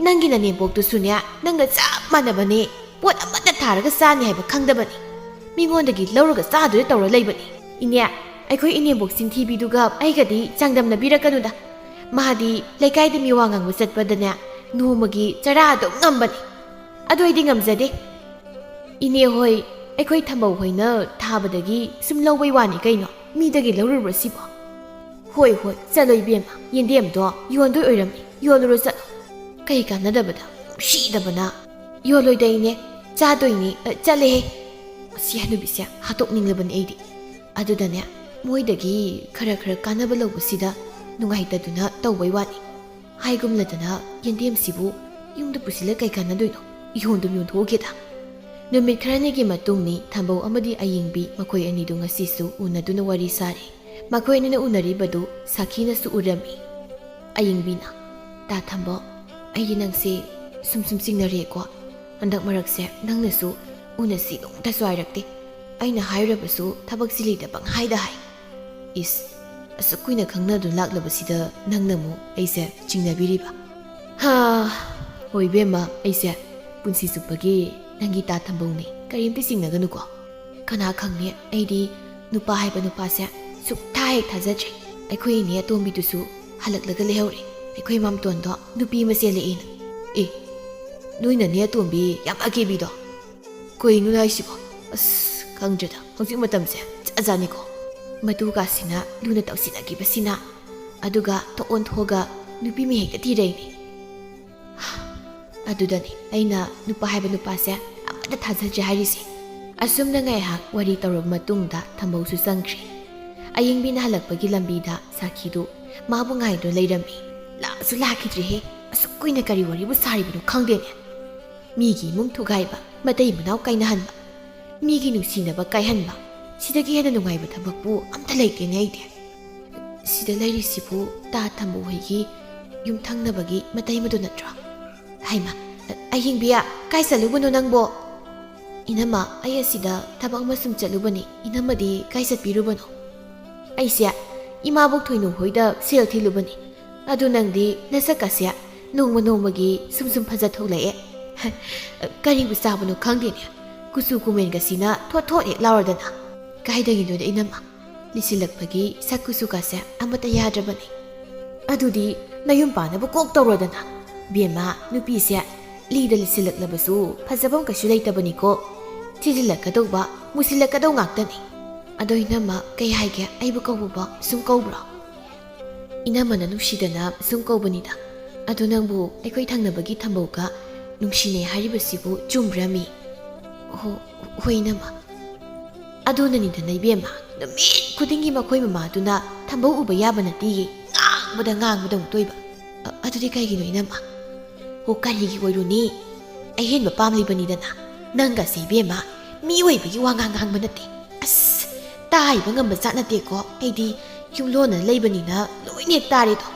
ꯅꯪꯒꯤ ꯅꯅꯦꯝꯕꯣꯛꯇꯨꯁꯨꯅꯦ, ꯅꯪꯒ ꯆꯞ ꯃꯥꯟꯅꯕꯅꯦ꯫ ꯄꯣꯠ ꯑꯃꯠꯇ ꯊꯥꯔꯒ ꯆꯥꯅꯤ ꯍꯥꯏꯕ ꯈꯪꯗꯕꯅꯤ꯫ ꯃꯤꯉꯣꯟꯗꯒꯤ ꯂꯧꯔꯒ ꯆꯥꯗꯣꯏ ꯇꯧꯔ ꯂꯩꯕꯅꯤ꯫" "ꯏꯅꯦ, ꯑꯩꯈꯣꯏ ꯏꯅꯦꯝꯕꯣꯛ ꯆꯤꯟꯊꯤꯕꯤꯗꯨꯒ ꯑꯩꯒꯗꯤ ꯆꯥꯡꯗꯝꯅꯕꯤꯔꯛꯀꯅꯨꯗ꯫ ꯃꯥꯗꯤ ꯂꯩꯀꯥꯏꯗ ꯃꯤ ꯋꯥ ꯉꯥꯡꯕ ꯆꯠꯄꯗꯅꯦ, ꯅꯣꯡꯃꯒꯤ ꯆꯔꯥ ꯑꯗꯨꯝ ꯉꯝꯕꯅꯤ꯫ ꯑꯗꯨ ꯑꯩꯗꯤ ꯉꯝꯖꯗꯦ꯫ ꯏꯅꯦ ꯍꯣꯏ, ꯑꯩꯈꯣꯏ ꯊꯝꯕꯧ ꯍꯣꯏꯅ ꯊꯥꯕꯗꯒꯤ ꯁꯨꯝ ꯂꯧꯕꯩ ꯋꯥꯅꯤ ꯀꯩꯅꯣ꯫ ꯃꯤꯗꯒꯤ ꯂꯧꯔꯨꯕ꯭ꯔꯣ ꯁꯤꯕꯣ? ꯍꯣꯏ, ꯍꯣꯏ, ꯆꯠꯂꯣ ꯏꯕꯦꯝꯃ, ꯌꯦꯟꯗꯦꯝꯗꯣ ꯌꯣꯟꯗꯣꯏ ꯑꯣꯏꯔꯝꯅꯤ, ꯌꯣꯜꯂꯨꯔꯣ ꯆꯠꯂꯣ꯫ ꯀꯩ ꯀꯥꯟꯅꯗꯕꯗ, ꯅꯨꯡꯁꯤꯗꯕꯅ꯫ ꯌꯣꯜꯂꯣꯏꯗ ꯏꯅꯦ, ꯆꯥꯗꯣꯏꯅꯤ꯫ ꯑ, ꯆꯠꯂꯦꯍꯦ꯫ ꯃꯁꯤ ꯍꯅꯨꯕꯤꯁꯦ ꯍꯥꯠꯇꯣꯛꯅꯤꯡꯂꯕꯅꯤ ꯑꯩꯗꯤ꯫ ꯑꯗꯨꯗꯅꯦ, ꯃꯣꯏꯗꯒꯤ ꯈꯔ ꯈꯔ ꯀꯥꯟꯅꯕ ꯂꯧꯕꯁꯤꯗ ꯅꯨꯡꯉꯥꯏꯇꯗꯨꯅ ꯇꯧꯕꯩ ꯋꯥꯅꯤ꯫ ꯍꯥꯏꯒꯨꯝꯂꯗꯅ ꯌꯦꯟꯗꯦꯝꯁꯤꯕꯨ ꯌꯨꯝꯗ ꯄꯨꯁꯤꯜꯂ ꯀꯩ ꯀꯥꯟꯅꯗꯣꯏꯅꯣ? ꯌꯣꯟꯗꯨꯝ ꯌꯣꯟꯊꯣꯛꯎꯒꯦꯗ꯫ ꯅꯨꯃꯤꯠ ꯈꯔꯅꯤꯒꯤ ꯃꯇꯨꯡꯅꯤ ꯊꯝꯕꯧ ꯑꯃꯗꯤ ꯑꯌꯤꯡꯕꯤ ꯃꯈꯣꯏ ꯑꯅꯤꯗꯨ ꯉꯁꯤꯁꯨ ꯎꯅꯗꯨꯅ ꯋꯥꯔꯤ ꯁꯥꯔꯤ꯫ ꯃꯈꯣꯏ ꯑꯅꯤꯅ ꯎꯅꯔꯤꯕꯗꯨ ꯁꯥꯈꯤꯅꯁꯨ ꯎꯔꯝꯃꯤ꯫ ꯑꯌꯤꯡꯕꯤꯅ, "ꯇꯥ ꯊꯝꯕꯧ, ꯑꯩꯗꯤ ꯅꯪꯁꯦ ꯁꯨꯝ ꯁꯨꯝ ꯆꯤꯡꯅꯔꯦꯀꯣ꯫ ꯍꯟꯗꯛ ꯃꯔꯛꯁꯦ ꯅꯪꯅꯁꯨ ꯎꯅꯁꯤ ꯅꯣꯡꯇꯁꯨ ꯍꯥꯏꯔꯛꯇꯦ꯫ ꯑꯩꯅ ꯍꯥꯏꯔꯕꯁꯨ ꯊꯕꯛ ꯆꯤꯜꯂꯤꯗ ꯄꯪꯍꯥꯏꯗ ꯍꯥꯏ꯫ ꯏꯁ, ꯑꯁꯨꯛ ꯀꯨꯏꯅ ꯈꯪꯅꯗꯨꯅ ꯂꯥꯛꯂꯕꯁꯤꯗ ꯅꯪꯅ ꯑꯃꯨꯛ ꯑꯩꯁꯦ ꯆꯤꯡꯅꯕꯤꯔꯤꯕ?" "ꯍꯥ, ꯍꯣꯏ ꯏꯕꯦꯝꯃ, ꯑꯩꯁꯦ ꯄꯨꯟꯁꯤ ꯆꯨꯞꯄꯒꯤ ꯅꯪꯒꯤ ꯇꯥ ꯊꯝꯕꯧꯅꯤ, ꯀꯔꯤꯝꯇ ꯆꯤꯡꯅꯒꯅꯨꯀꯣ꯫ ꯀꯅꯥ ꯈꯪꯅꯤ, ꯑꯩꯗꯤ ꯅꯨꯄꯥ ꯍꯥꯏꯕ ꯅꯨꯄꯥꯁꯦ ꯁꯨꯛꯊꯥ ꯍꯦꯛ ꯊꯥꯖꯗ꯭ꯔꯦ꯫ ꯑꯩꯈꯣꯏ ꯏꯅꯦ ꯑꯇꯣꯝꯕꯤꯗꯨꯁꯨ ꯍꯜꯂꯛꯂꯒ ꯂꯩꯍꯧꯔꯦ꯫ ꯑꯩꯈꯣꯏ ꯃꯥꯝꯇꯣꯟꯗꯣ ꯅꯨꯄꯤ ꯑꯃ ꯆꯦꯜꯂꯛꯑꯦꯅ꯫" "ꯑꯦ, ꯅꯣꯏ ꯅꯅꯦ ꯑꯇꯣꯝꯕꯤ ꯌꯥꯝ ꯑꯀꯦꯕꯤꯗꯣ? ꯀꯩꯅꯣꯅꯦ ꯍꯥꯏꯁꯤꯕꯣ? ꯑꯁ, ꯈꯪꯗ꯭ꯔꯦꯗ, ꯍꯧꯖꯤꯛ ꯃꯇꯝꯁꯦ ꯖꯥꯠ ꯖꯥꯠꯅꯤꯀꯣ꯫ ꯃꯇꯨꯒꯥꯁꯤꯅ ꯂꯨꯅ ꯇꯧꯁꯤꯟꯅꯈꯤꯕꯁꯤꯅ, ꯑꯗꯨꯒ ꯊꯣꯛ ꯑꯣꯟꯊꯣꯛꯑꯒ ꯅꯨꯄꯤ ꯃꯤ ꯍꯦꯛꯇ ꯊꯤꯔꯛꯏꯅꯦ꯫ ꯑꯗꯨꯗꯅꯤ ꯑꯩꯅ ꯅꯨꯄꯥ ꯍꯥꯏꯕ ꯅꯨꯄꯥꯁꯦ ꯑꯃꯠꯇ ꯊꯥꯖꯗ꯭ꯔꯦ ꯍꯥꯏꯔꯤꯁꯦ꯫" ꯑꯁꯨꯝꯅ ꯉꯥꯏꯍꯥꯛ ꯋꯥꯔꯤ ꯇꯧꯔꯕ ꯃꯇꯨꯡꯗ ꯊꯝꯕꯧꯁꯨ ꯆꯪꯈ꯭ꯔꯦ꯫ ꯑꯌꯤꯡꯕꯤꯅ ꯍꯜꯂꯛꯄꯒꯤ ꯂꯝꯕꯤꯗ ꯁꯥꯈꯤꯗꯨ ꯃꯥꯕꯨ ꯉꯥꯏꯗꯨꯅ ꯂꯩꯔꯝꯃꯤ꯫ ꯂꯥꯛꯁꯨ ꯂꯥꯛꯈꯤꯗ꯭ꯔꯦꯍꯦ꯫ ꯑꯁꯨꯛ ꯀꯨꯏꯅ ꯀꯔꯤ ꯋꯥꯔꯤꯕꯨ ꯁꯥꯔꯤꯕꯅꯣ ꯈꯪꯗꯦꯅꯦ꯫ ꯃꯤꯒꯤ ꯏꯃꯨꯡ ꯊꯨꯒꯥꯏꯕ, ꯃꯇꯩ ꯃꯅꯥꯎ ꯀꯥꯏꯅꯍꯟꯕ, ꯃꯤꯒꯤ ꯅꯨꯡꯁꯤꯅꯕ ꯀꯥꯏꯍꯟꯕ, ꯁꯤꯗꯒꯤ ꯍꯦꯟꯅ ꯅꯨꯡꯉꯥꯏꯕ ꯊꯕꯛꯄꯨ ꯑꯝꯇ ꯂꯩꯇꯦꯅꯦ ꯑꯩꯗꯤ꯫ ꯁꯤꯗ ꯂꯩꯔꯤꯁꯤꯕꯨ ꯇꯥ ꯊꯝꯕꯧ ꯍꯣꯏꯒꯤ ꯌꯨꯝꯊꯪꯅꯕꯒꯤ ꯃꯇꯩꯃꯗꯨ ꯅꯠꯇ꯭ꯔꯣ? ꯍꯩꯃꯥ, ꯑꯌꯤꯡꯕꯤ, ꯀꯥꯏ ꯆꯠꯂꯨꯕꯅꯣ ꯅꯪꯕꯣ? ꯏꯅꯝꯃ, ꯑꯩ ꯑꯁꯤꯗ ꯊꯕꯛ ꯑꯃ ꯁꯨꯝ ꯆꯠꯂꯨꯕꯅꯤ꯫ ꯏꯅꯝꯃꯗꯤ ꯀꯥꯏ ꯆꯠꯄꯤꯔꯨꯕꯅꯣ? ꯑꯩꯁꯦ ꯏꯃꯥꯕꯣꯛ ꯊꯣꯏꯅꯨ ꯍꯣꯏꯗ ꯁꯦꯜ ꯊꯤꯜꯂꯨꯕꯅꯤ꯫ ꯑꯗꯨ ꯅꯪꯗꯤ ꯅꯁꯛꯀꯁꯦ ꯅꯣꯡꯃ ꯅꯣꯡꯃꯒꯤ ꯁꯨꯝ ꯁꯨꯝ ꯐꯖ ꯊꯣꯛꯂꯛꯑꯦ꯫ ꯀꯔꯤꯕꯨ ꯆꯥꯕꯅꯣ ꯈꯪꯗꯦꯅꯦ, ꯀꯨꯆꯨ ꯀꯨꯃꯦꯟꯒꯁꯤꯅ ꯊꯣꯠ ꯊꯣꯠ ꯍꯦꯛ ꯂꯥꯎꯔꯗꯅ꯫ ꯀꯥꯏꯗꯒꯤꯅꯣꯗ ꯏꯅꯝꯃ, ꯂꯤꯁꯤꯜꯂꯛꯄꯒꯤ ꯁꯛ ꯀꯨꯆꯨꯒꯁꯦ ꯑꯃꯠꯇ ꯌꯥꯗ꯭ꯔꯕꯅꯤ꯫ ꯑꯗꯨꯗꯤ ꯅꯌꯨꯝ ꯄꯥꯟꯅꯕ ꯀꯣꯛ ꯇꯧꯔꯣꯗꯅ꯫ "ꯕꯦꯝꯃ, ꯅꯨꯄꯤꯁꯦ ꯂꯤꯗ ꯂꯤꯁꯤꯜꯂꯛꯂꯕꯁꯨ ꯐꯖꯕ ꯀꯩꯁꯨ ꯂꯩꯇꯕꯅꯤꯀꯣ꯫ ꯊꯤꯖꯤꯜꯂꯛꯀꯗꯧꯕ, ꯃꯨꯁꯤꯜꯂꯛꯀꯗꯧ ꯉꯥꯛꯇꯅꯤ꯫ ꯑꯗꯣ ꯏꯅꯝꯃ, ꯀꯩ ꯍꯥꯏꯒꯦ? ꯑꯩꯕꯨ ꯀꯧꯕꯕꯣ ꯁꯨꯝ ꯀꯧꯕ꯭ꯔꯣ?" "ꯏꯅꯝꯃꯅ ꯅꯨꯡꯁꯤꯗꯅ ꯁꯨꯝ ꯀꯧꯕꯅꯤꯗ꯫ ꯑꯗꯣ ꯅꯪꯕꯨ ꯑꯩꯈꯣꯏ ꯊꯪꯅꯕꯒꯤ ꯊꯝꯕꯧꯒ ꯅꯨꯡꯁꯤꯅꯩ ꯍꯥꯏꯔꯤꯕꯁꯤꯕꯨ ꯆꯨꯝꯕ꯭ꯔꯃꯤ?" "ꯍꯣ, ꯍꯣꯏ ꯏꯅꯝꯃ꯫" "ꯑꯗꯨꯅꯅꯤꯗꯅ ꯏꯕꯦꯝꯃ, ꯅꯨꯃꯤꯠ ꯈꯨꯗꯤꯡꯒꯤ ꯃꯈꯣꯏ ꯃꯃꯥꯗꯨꯅ ꯊꯝꯕꯧ ꯎꯕ ꯌꯥꯕ ꯅꯠꯇꯦꯌꯦ, ꯉꯥꯡꯕꯗ ꯉꯥꯡꯕꯗ ꯑꯃꯨꯛ ꯇꯣꯏꯕ꯫ ꯑ-, ꯑꯗꯨꯗꯤ ꯀꯩꯒꯤꯅꯣ ꯏꯅꯝꯃ?" "ꯍꯣ, ꯀꯔꯤꯒꯤ ꯑꯣꯏꯔꯨꯅꯤ? ꯑꯍꯦꯟꯕ ꯄꯥꯝꯂꯤꯕꯅꯤꯗꯅ꯫ ꯅꯪꯒꯁꯦ ꯏꯕꯦꯝꯃ, ꯃꯤ ꯑꯣꯏꯕꯒꯤ ꯋꯥ ꯉꯥꯡ ꯉꯥꯡꯕ ꯅꯠꯇꯦ꯫ ꯑꯁ, ꯇꯥ ꯍꯩꯕ ꯉꯝꯕ ꯖꯥꯠ ꯅꯠꯇꯦꯀꯣ꯫ ꯑꯩꯗꯤ ꯌꯨꯝꯂꯣꯟꯅ ꯂꯩꯕꯅꯤꯅ ꯂꯣꯏꯅ ꯍꯦꯛ ꯇꯥꯔꯦꯗꯣ꯫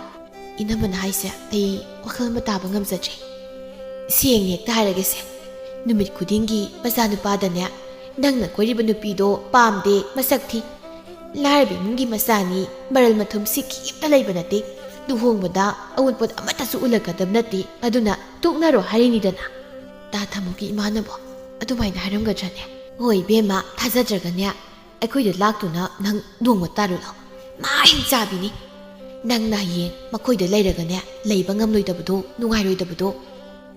ꯏꯅꯝꯃꯅ ꯍꯥꯏꯁꯦ ꯑꯩ ꯋꯥꯈꯜ ꯑꯃ ꯇꯥꯕ ꯉꯝꯖꯗ꯭ꯔꯦ꯫ ꯁꯦꯡꯅ ꯍꯦꯛꯇ ꯍꯥꯏꯔꯒꯦꯁꯦ, ꯅꯨꯃꯤꯠ ꯈꯨꯗꯤꯡꯒꯤ ꯃꯆꯥꯅꯨꯄꯥꯗꯅꯦ, ꯅꯪꯅ ꯀꯣꯏꯔꯤꯕ ꯅꯨꯄꯤꯗꯣ ꯄꯥꯝꯗꯦ, ꯃꯁꯛ ꯊꯤ, ꯂꯥꯏꯔꯕ ꯏꯃꯨꯡꯒꯤ ꯃꯆꯥꯅꯤ, ꯃꯔꯜ ꯃꯊꯨꯝ ꯁꯤꯛꯈꯤ ꯑꯝꯇ ꯂꯩꯕ ꯅꯠꯇꯦ, ꯂꯨꯍꯣꯡꯕꯗ ꯑꯑꯣꯟꯄꯣꯠ ꯑꯃꯠꯇꯁꯨ ꯎꯠꯂꯛꯀꯗꯕ ꯅꯠꯇꯦ, ꯑꯗꯨꯅ ꯇꯣꯛꯅꯔꯣ ꯍꯥꯏꯔꯤꯅꯤꯗꯅ꯫" ꯇꯥ ꯊꯝꯕꯧꯒꯤ ꯏꯃꯥꯅꯕꯣ ꯑꯗꯨꯃꯥꯏꯅ ꯍꯥꯏꯔꯝꯒꯗ꯭ꯔꯅꯦ? "ꯍꯣꯏ ꯏꯕꯦꯝꯃ, ꯊꯥꯖꯗ꯭ꯔꯒꯅꯦ, ꯑꯩꯈꯣꯏꯗ ꯂꯥꯛꯇꯨꯅ ꯅꯪ ꯅꯣꯡꯃ ꯇꯥꯔꯨ ꯂꯥꯎ꯫ ꯃꯥ ꯍꯤꯡ ꯆꯥꯕꯤꯅꯤ꯫ ꯅꯪꯅ ꯍꯌꯦꯡ ꯃꯈꯣꯏꯗ ꯂꯩꯔꯒꯅꯦ, ꯂꯩꯕ ꯉꯝꯂꯣꯏꯗꯕꯗꯣ, ꯅꯨꯡꯉꯥꯏꯔꯣꯏꯗꯕꯗꯣ,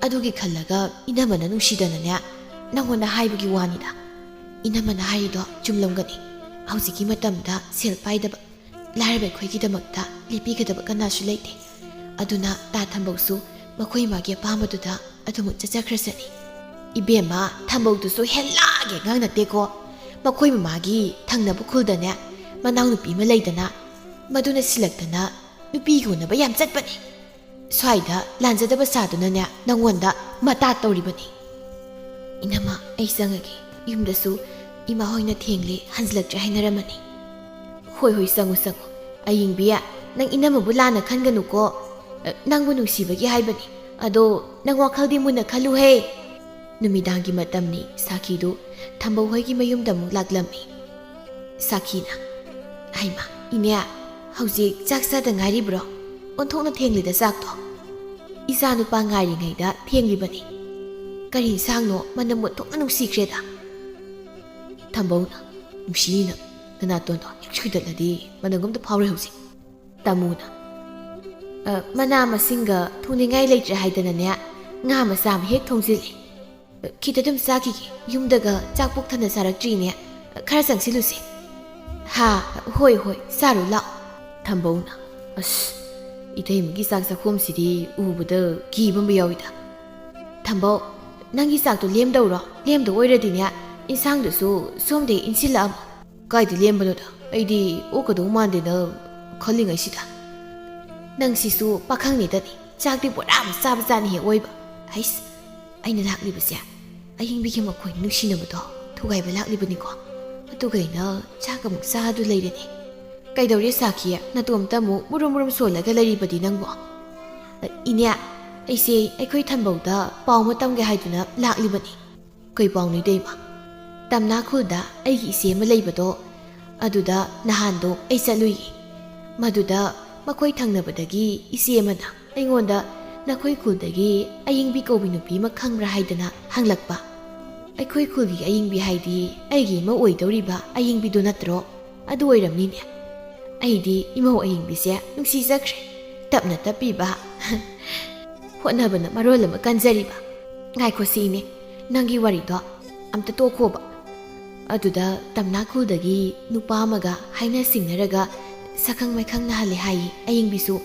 ꯑꯗꯨꯒꯤ ꯈꯜꯂꯒ ꯏꯅꯝꯃꯅ ꯅꯨꯡꯁꯤꯗꯅꯅꯦ, ꯅꯪꯉꯣꯟꯗ ꯍꯥꯏꯕꯒꯤ ꯋꯥꯅꯤꯗ꯫ ꯏꯅꯝꯃꯅ ꯍꯥꯏꯔꯤꯗꯣ ꯆꯨꯝꯂꯝꯒꯅꯤ꯫ ꯍꯧꯖꯤꯛꯀꯤ ꯃꯇꯝꯗ ꯁꯦꯜ ꯄꯥꯏꯗꯕ, ꯂꯥꯏꯔꯕ ꯑꯩꯈꯣꯏꯒꯤꯗꯃꯛꯇ ꯂꯦꯞꯄꯤꯒꯗꯕ ꯀꯅꯥꯁꯨ ꯂꯩꯇꯦ꯫ ꯑꯗꯨꯅ ꯇꯥ ꯊꯝꯕꯧꯁꯨ ꯃꯈꯣꯏ ꯃꯥꯒꯤ ꯑꯄꯥꯝꯕꯗꯨꯗ ꯑꯗꯨꯃꯛ ꯆꯠꯆꯈ꯭ꯔꯁꯅꯤ꯫" "ꯏꯕꯦꯝꯃ, ꯊꯝꯕꯧꯗꯨꯁꯨ ꯍꯦꯟꯂꯥꯒꯦ ꯑꯉꯥꯡ ꯅꯠꯇꯦꯀꯣ꯫ ꯃꯈꯣꯏ ꯃꯃꯥꯒꯤ ꯊꯪꯅꯕ ꯈꯨꯜꯗꯅꯦ, ꯃꯅꯥꯎꯅꯨꯄꯤ ꯑꯃ ꯂꯩꯗꯅ, ꯃꯗꯨꯅ ꯁꯤꯜꯂꯛꯇꯅ ꯅꯨꯄꯤ ꯌꯣꯟꯅꯕ ꯌꯥꯝ ꯆꯠꯄꯅꯦ꯫ ꯁ꯭ꯋꯥꯏꯗ ꯂꯥꯟꯖꯗꯕ ꯁꯥꯗꯨꯅꯅꯦ, ꯅꯪꯉꯣꯟꯗ ꯃꯇꯥ ꯇꯧꯔꯤꯕꯅꯤ꯫" "ꯏꯅꯝꯃ, ꯑꯩ ꯆꯪꯉꯒꯦ꯫ ꯌꯨꯝꯗꯁꯨ ꯏꯃꯥ ꯍꯣꯏꯅ ꯊꯦꯡꯂꯦ, ꯍꯟꯖꯤꯜꯂꯛꯇ꯭ꯔꯦ ꯍꯥꯏꯅꯔꯝꯃꯅꯤ꯫" "ꯍꯣꯏ, ꯍꯣꯏ, ꯆꯪꯉꯨ, ꯆꯪꯉꯨ꯫ ꯑꯌꯤꯡꯕꯤ, ꯅꯪ ꯏꯅꯝꯃꯕꯨ ꯂꯥꯟꯅ ꯈꯟꯒꯅꯨꯀꯣ꯫ ꯑ, ꯅꯪꯕꯨ ꯅꯨꯡꯁꯤꯕꯒꯤ ꯍꯥꯏꯕꯅꯤ꯫ ꯑꯗꯣ ꯅꯪ ꯋꯥꯈꯜꯗꯤ ꯃꯨꯟꯅ ꯈꯜꯂꯨꯍꯦ꯫" ꯅꯨꯃꯤꯗꯥꯡꯒꯤ ꯃꯇꯝꯅꯤ꯫ ꯁꯥꯈꯤꯗꯨ ꯊꯝꯕꯧ ꯍꯣꯏꯒꯤ ꯃꯌꯨꯝꯗ ꯑꯃꯨꯛ ꯂꯥꯛꯂꯝꯃꯤ꯫ ꯁꯥꯈꯤꯅ, "ꯍꯩꯃꯥ, ꯏꯅꯦ, ꯍꯧꯖꯤꯛ ꯆꯥꯛ ꯆꯥꯗ ꯉꯥꯏꯔꯤꯕ꯭ꯔꯣ? ꯑꯣꯟꯊꯣꯛꯅ ꯊꯦꯡꯂꯤꯗ ꯆꯥꯛꯇꯣ꯫" "ꯏꯆꯥ ꯅꯨꯄꯥ ꯉꯥꯏꯔꯤꯉꯩꯗ ꯊꯦꯡꯂꯤꯕꯅꯤ꯫ ꯀꯔꯤ ꯏꯟꯁꯥꯡꯅꯣ? ꯃꯅꯝ ꯑꯣꯟꯊꯣꯛꯅ ꯅꯨꯡꯁꯤꯈ꯭ꯔꯦꯗ꯫" ꯊꯝꯕꯧꯅ, "ꯅꯨꯡꯁꯤꯅ, ꯅꯅꯥꯇꯣꯟꯗꯣ ꯍꯦꯛ ꯁꯨꯏꯗꯠꯂꯗꯤ ꯃꯅꯝ ꯑꯝꯇ ꯐꯥꯎꯔꯣꯏ ꯍꯧꯖꯤꯛ꯫" ꯇꯥꯃꯣꯅ, ꯑ, ꯃꯅꯥ ꯃꯁꯤꯡꯒ ꯊꯣꯡꯅꯤꯡꯉꯥꯏ ꯂꯩꯇ꯭ꯔꯦ ꯍꯥꯏꯗꯅꯅꯦ, ꯉꯥ ꯃꯆꯥ ꯑꯃ ꯍꯦꯛ ꯊꯣꯡꯖꯤꯜꯂꯦ꯫ ꯑ, ꯈꯤꯇ ꯑꯗꯨꯝ ꯆꯥꯈꯤꯒꯦ, ꯌꯨꯝꯗꯒ ꯆꯥꯛ ꯄꯨꯛ ꯊꯟꯅ ꯆꯥꯔꯛꯇ꯭ꯔꯤꯅꯦ꯫ ꯑ, ꯈꯔ ꯆꯪꯁꯤꯜꯂꯨꯁꯦ꯫ ꯍꯥ, ꯍꯣꯏ ꯍꯣꯏ, ꯆꯥꯔꯨ ꯂꯥꯛꯑꯣ꯫ ꯊꯝꯕꯧꯅ, ꯑꯁ, ꯏꯇꯩꯃꯒꯤ ꯆꯥꯛ ꯆꯥꯛꯈꯣꯝꯁꯤꯗꯤ ꯎꯕꯗ ꯀꯤꯕ ꯑꯃ ꯌꯥꯎꯏꯗ꯫ ꯊꯝꯕꯧ, ꯅꯪꯒꯤ ꯆꯥꯛꯇꯣ ꯂꯦꯝꯗꯧꯔꯣ? ꯂꯦꯝꯗꯧ ꯑꯣꯏꯔꯗꯤꯅꯦ, ꯏꯟꯁꯥꯡꯗꯨꯁꯨ ꯁꯣꯝꯗꯒꯤ ꯏꯟꯁꯤꯜꯂꯛꯑꯝꯃꯣ꯫ ꯀꯥꯏꯗ ꯂꯦꯝꯕꯅꯣꯗ? ꯑꯩꯗꯤ ꯑꯣꯛꯀꯗꯧ ꯃꯥꯟꯗꯦꯅ ꯈꯜꯂꯤꯉꯩꯁꯤꯗ꯫ ꯅꯪꯁꯤꯁꯨ ꯄꯥꯈꯪꯅꯤꯗꯅꯤ, ꯆꯥꯛꯇꯤ ꯄꯨꯔꯥ ꯑꯃ ꯆꯥꯕ ꯆꯥꯅꯤ ꯍꯦꯛ ꯑꯣꯏꯕ꯫ ꯍꯩꯁ, ꯑꯩꯅ ꯂꯥꯛꯂꯤꯕꯁꯦ ꯑꯌꯤꯡꯕꯤꯒꯤ ꯃꯈꯣꯏ ꯅꯨꯡꯁꯤꯅꯕꯗꯣ ꯊꯨꯒꯥꯏꯕ ꯂꯥꯛꯂꯤꯕꯅꯤꯀꯣ꯫ ꯑꯗꯨꯒ ꯑꯩꯅ ꯆꯥꯛ ꯑꯃꯨꯛ ꯆꯥꯗꯨ ꯂꯩꯔꯦꯅꯦ꯫ ꯀꯩꯗꯧꯔꯦ ꯁꯥꯈꯤ? ꯅꯇꯣꯝꯇ ꯑꯃꯨꯛ ꯃꯨꯔꯨꯝ ꯃꯨꯔꯨꯝ ꯁꯣꯜꯂꯒ ꯂꯩꯔꯤꯕꯗꯤ ꯅꯪꯕꯣ? ꯏꯅꯦ, ꯑꯩꯁꯦ ꯑꯩꯈꯣꯏ ꯊꯝꯕꯧꯗ ꯄꯥꯎ ꯑꯃ ꯇꯝꯒꯦ ꯍꯥꯏꯗꯨꯅ ꯂꯥꯛꯂꯤꯕꯅꯤ꯫ ꯀꯩ ꯄꯥꯎꯅꯣ ꯏꯇꯩꯃ? ꯇꯝꯅꯥ ꯈꯨꯜꯗ ꯑꯩꯒꯤ ꯏꯆꯦ ꯑꯃ ꯂꯩꯕꯗꯣ, ꯑꯗꯨꯗ ꯅꯍꯥꯟꯗꯣ ꯑꯩ ꯆꯠꯂꯨꯏ꯫ ꯃꯗꯨꯗ ꯃꯈꯣꯏ ꯊꯪꯅꯕꯗꯒꯤ ꯏꯆꯦ ꯑꯃꯅ ꯑꯩꯉꯣꯟꯗ ꯅꯈꯣꯏ ꯈꯨꯜꯗꯒꯤ ꯑꯌꯤꯡꯕꯤ ꯀꯧꯕꯤ ꯅꯨꯄꯤ ꯑꯃ ꯈꯪꯕ꯭ꯔꯥ ꯍꯥꯏꯗꯅ ꯍꯪꯂꯛꯄ꯫ ꯑꯩꯈꯣꯏ ꯈꯨꯜꯒꯤ ꯑꯌꯤꯡꯕꯤ ꯍꯥꯏꯗꯤ ꯑꯩꯒꯤ ꯏꯃꯧ ꯑꯣꯏꯗꯧꯔꯤꯕ ꯑꯌꯤꯡꯕꯤꯗꯨ ꯅꯠꯇ꯭ꯔꯣ? ꯑꯗꯨ ꯑꯣꯏꯔꯝꯅꯤꯅꯦ꯫ ꯑꯩꯗꯤ ꯏꯃꯧ ꯑꯌꯤꯡꯕꯤꯁꯦ ꯅꯨꯡꯁꯤꯖꯈ꯭ꯔꯦ꯫ ꯇꯞꯅ ꯇꯞꯄꯤꯕ꯫ ꯍꯣꯠꯅꯕꯅ ꯃꯔꯣꯜ ꯑꯃ ꯀꯟꯖꯔꯤꯕ꯫ ꯉꯥꯏꯈꯣ ꯁꯤ ꯏꯅꯦ, ꯅꯪꯒꯤ ꯋꯥꯔꯤꯗꯣ ꯑꯝꯇ ꯇꯣꯛꯈꯣꯕ꯫ ꯑꯗꯨꯗ ꯇꯝꯅꯥ ꯈꯨꯜꯗꯒꯤ ꯅꯨꯄꯥ ꯑꯃꯒ ꯍꯥꯏꯅ ꯁꯤꯡꯅꯔꯒ ꯁꯛꯈꯪ ꯃꯥꯏꯈꯪ ꯅꯥꯍꯜꯂꯦ ꯍꯥꯏꯌꯦ꯫ ꯑꯌꯤꯡꯕꯤꯁꯨ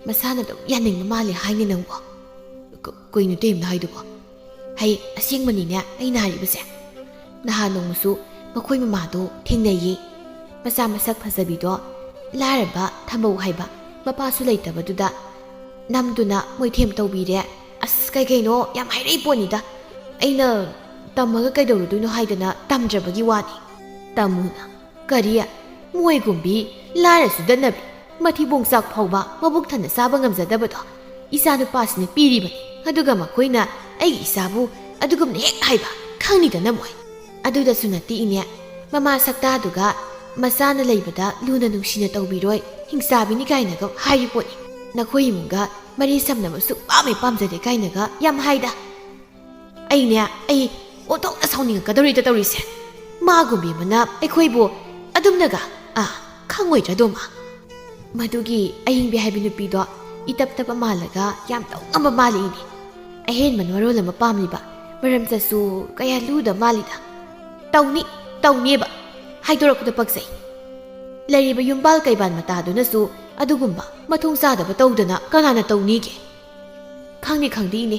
ꯃꯁꯥꯅ ꯑꯗꯨꯝ ꯌꯥꯅꯤꯡꯕ ꯃꯥꯜꯂꯦ ꯍꯥꯏꯅꯦ ꯅꯪꯕꯣ꯫ ꯀ-, ꯀꯩꯅꯣ ꯇꯦꯝꯅ ꯍꯥꯏꯗꯨꯕꯣ? ꯍꯩ, ꯑꯁꯦꯡꯕꯅꯤꯅꯦ ꯑꯩꯅ ꯍꯥꯏꯔꯤꯕꯁꯦ꯫ ꯅꯍꯥꯟ ꯅꯣꯡꯃꯁꯨ ꯃꯈꯣꯏ ꯃꯃꯥꯗꯣ ꯊꯦꯡꯅꯩꯌꯦ꯫ ꯃꯆꯥ ꯃꯁꯛ ꯐꯖꯕꯤꯗꯣ ꯂꯥꯏꯔꯕ ꯊꯝꯕꯧ ꯍꯥꯏꯕ ꯃꯄꯥꯁꯨ ꯂꯩꯇꯕꯗꯨꯗ ꯅꯝꯗꯨꯅ ꯃꯣꯏꯊꯦꯝ ꯇꯧꯕꯤꯔꯦ꯫ ꯑꯁ, ꯀꯩ ꯀꯩꯅꯣ ꯌꯥꯝ ꯍꯥꯏꯔꯛꯏ ꯄꯣꯠꯅꯤꯗ꯫ ꯑꯩꯅ ꯇꯝꯃꯒ ꯀꯩꯗꯧꯔꯨꯗꯣꯏꯅꯣ ꯍꯥꯏꯗꯅ ꯇꯝꯗ꯭ꯔꯕꯒꯤ ꯋꯥꯅꯤ꯫ ꯇꯝꯃꯨꯅ꯫ ꯀꯔꯤ? ꯃꯣꯏꯒꯨꯝꯕꯤ, ꯂꯥꯏꯔꯁꯨ ꯗꯠꯅꯕꯤ, ꯃꯊꯤꯕꯣꯡ ꯆꯥꯛ ꯐꯥꯎꯕ ꯃꯕꯨꯛ ꯊꯟꯅ ꯆꯥꯕ ꯉꯝꯖꯗꯕꯗꯣ ꯏꯆꯥ ꯅꯨꯄꯥꯁꯤꯅ ꯄꯤꯔꯤꯕꯅꯤ꯫ ꯑꯗꯨꯒ ꯃꯈꯣꯏꯅ ꯑꯩꯒꯤ ꯏꯆꯥꯕꯨ ꯑꯗꯨꯒꯨꯝꯅ ꯍꯦꯛ ꯍꯥꯏꯕ, ꯈꯪꯅꯤꯗꯅ ꯃꯣꯏ꯫ ꯑꯗꯨꯗꯁꯨ ꯅꯠꯇꯦ ꯏꯅꯦ, ꯃꯃꯥ ꯁꯛꯇꯥꯗꯨꯒ ꯃꯆꯥꯅ ꯂꯩꯕꯗ ꯂꯨꯅ ꯅꯨꯡꯁꯤꯅ ꯇꯧꯕꯤꯔꯣꯏ, ꯍꯤꯡꯆꯥꯕꯤꯅꯤ ꯀꯥꯏꯅꯒ ꯍꯥꯏꯔꯤ ꯄꯣꯠꯅꯤ꯫ ꯅꯈꯣꯏ ꯏꯃꯨꯡꯒ ꯃꯔꯤ ꯁꯝꯅꯕ ꯁꯨꯛꯄꯥꯝ ꯍꯦꯛ ꯄꯥꯝꯖꯗꯦ ꯀꯥꯏꯅꯒ ꯌꯥꯝ ꯍꯥꯏꯗ꯫ ꯑꯩꯅꯦ, ꯑꯩ ꯑꯣꯟꯊꯣꯛꯅ ꯁꯥꯎꯅꯤꯡꯉꯛꯀꯗꯧꯔꯤꯗ ꯇꯧꯔꯤꯁꯦ꯫ ꯃꯥꯒꯨꯝꯕꯤ ꯑꯃꯅ ꯑꯩꯈꯣꯏꯕꯨ ꯑꯗꯨꯝꯅꯒ, ꯑꯥ, ꯈꯪꯉꯣꯏꯗ꯭ꯔꯗꯣ ꯃꯥ? ꯃꯗꯨꯒꯤ ꯑꯌꯤꯡꯕꯤ ꯍꯥꯏꯕꯤ ꯅꯨꯄꯤꯗꯣ ꯏꯇꯞ ꯇꯞꯄ ꯃꯥꯜꯂꯒ ꯌꯥꯝ ꯇꯧ ꯉꯝꯕ ꯃꯥꯜꯂꯤꯅꯦ꯫ ꯑꯍꯦꯟꯕ ꯃꯔꯣꯜ ꯑꯃ ꯄꯥꯝꯂꯤꯕ, ꯃꯔꯝ ꯆꯠꯁꯨ ꯀꯌꯥ ꯂꯨꯗ ꯃꯥꯜꯂꯤꯗ꯫ ꯇꯧꯅꯤ, ꯇꯧꯅꯦꯕ꯫ ꯍꯥꯏꯗꯣꯔꯛꯄꯗ ꯄꯛꯆꯩ꯫ ꯂꯩꯔꯤꯕ ꯌꯨꯝꯕꯥꯜ ꯀꯩꯕꯥꯜ ꯃꯇꯥꯗꯨꯅꯁꯨ ꯑꯗꯨꯒꯨꯝꯕ ꯃꯊꯣꯡ ꯆꯥꯗꯕ ꯇꯧꯗꯅ ꯀꯅꯥꯅ ꯇꯧꯅꯤꯒꯦ? ꯈꯪꯗꯦ, ꯈꯪꯗꯦ ꯏꯅꯦ,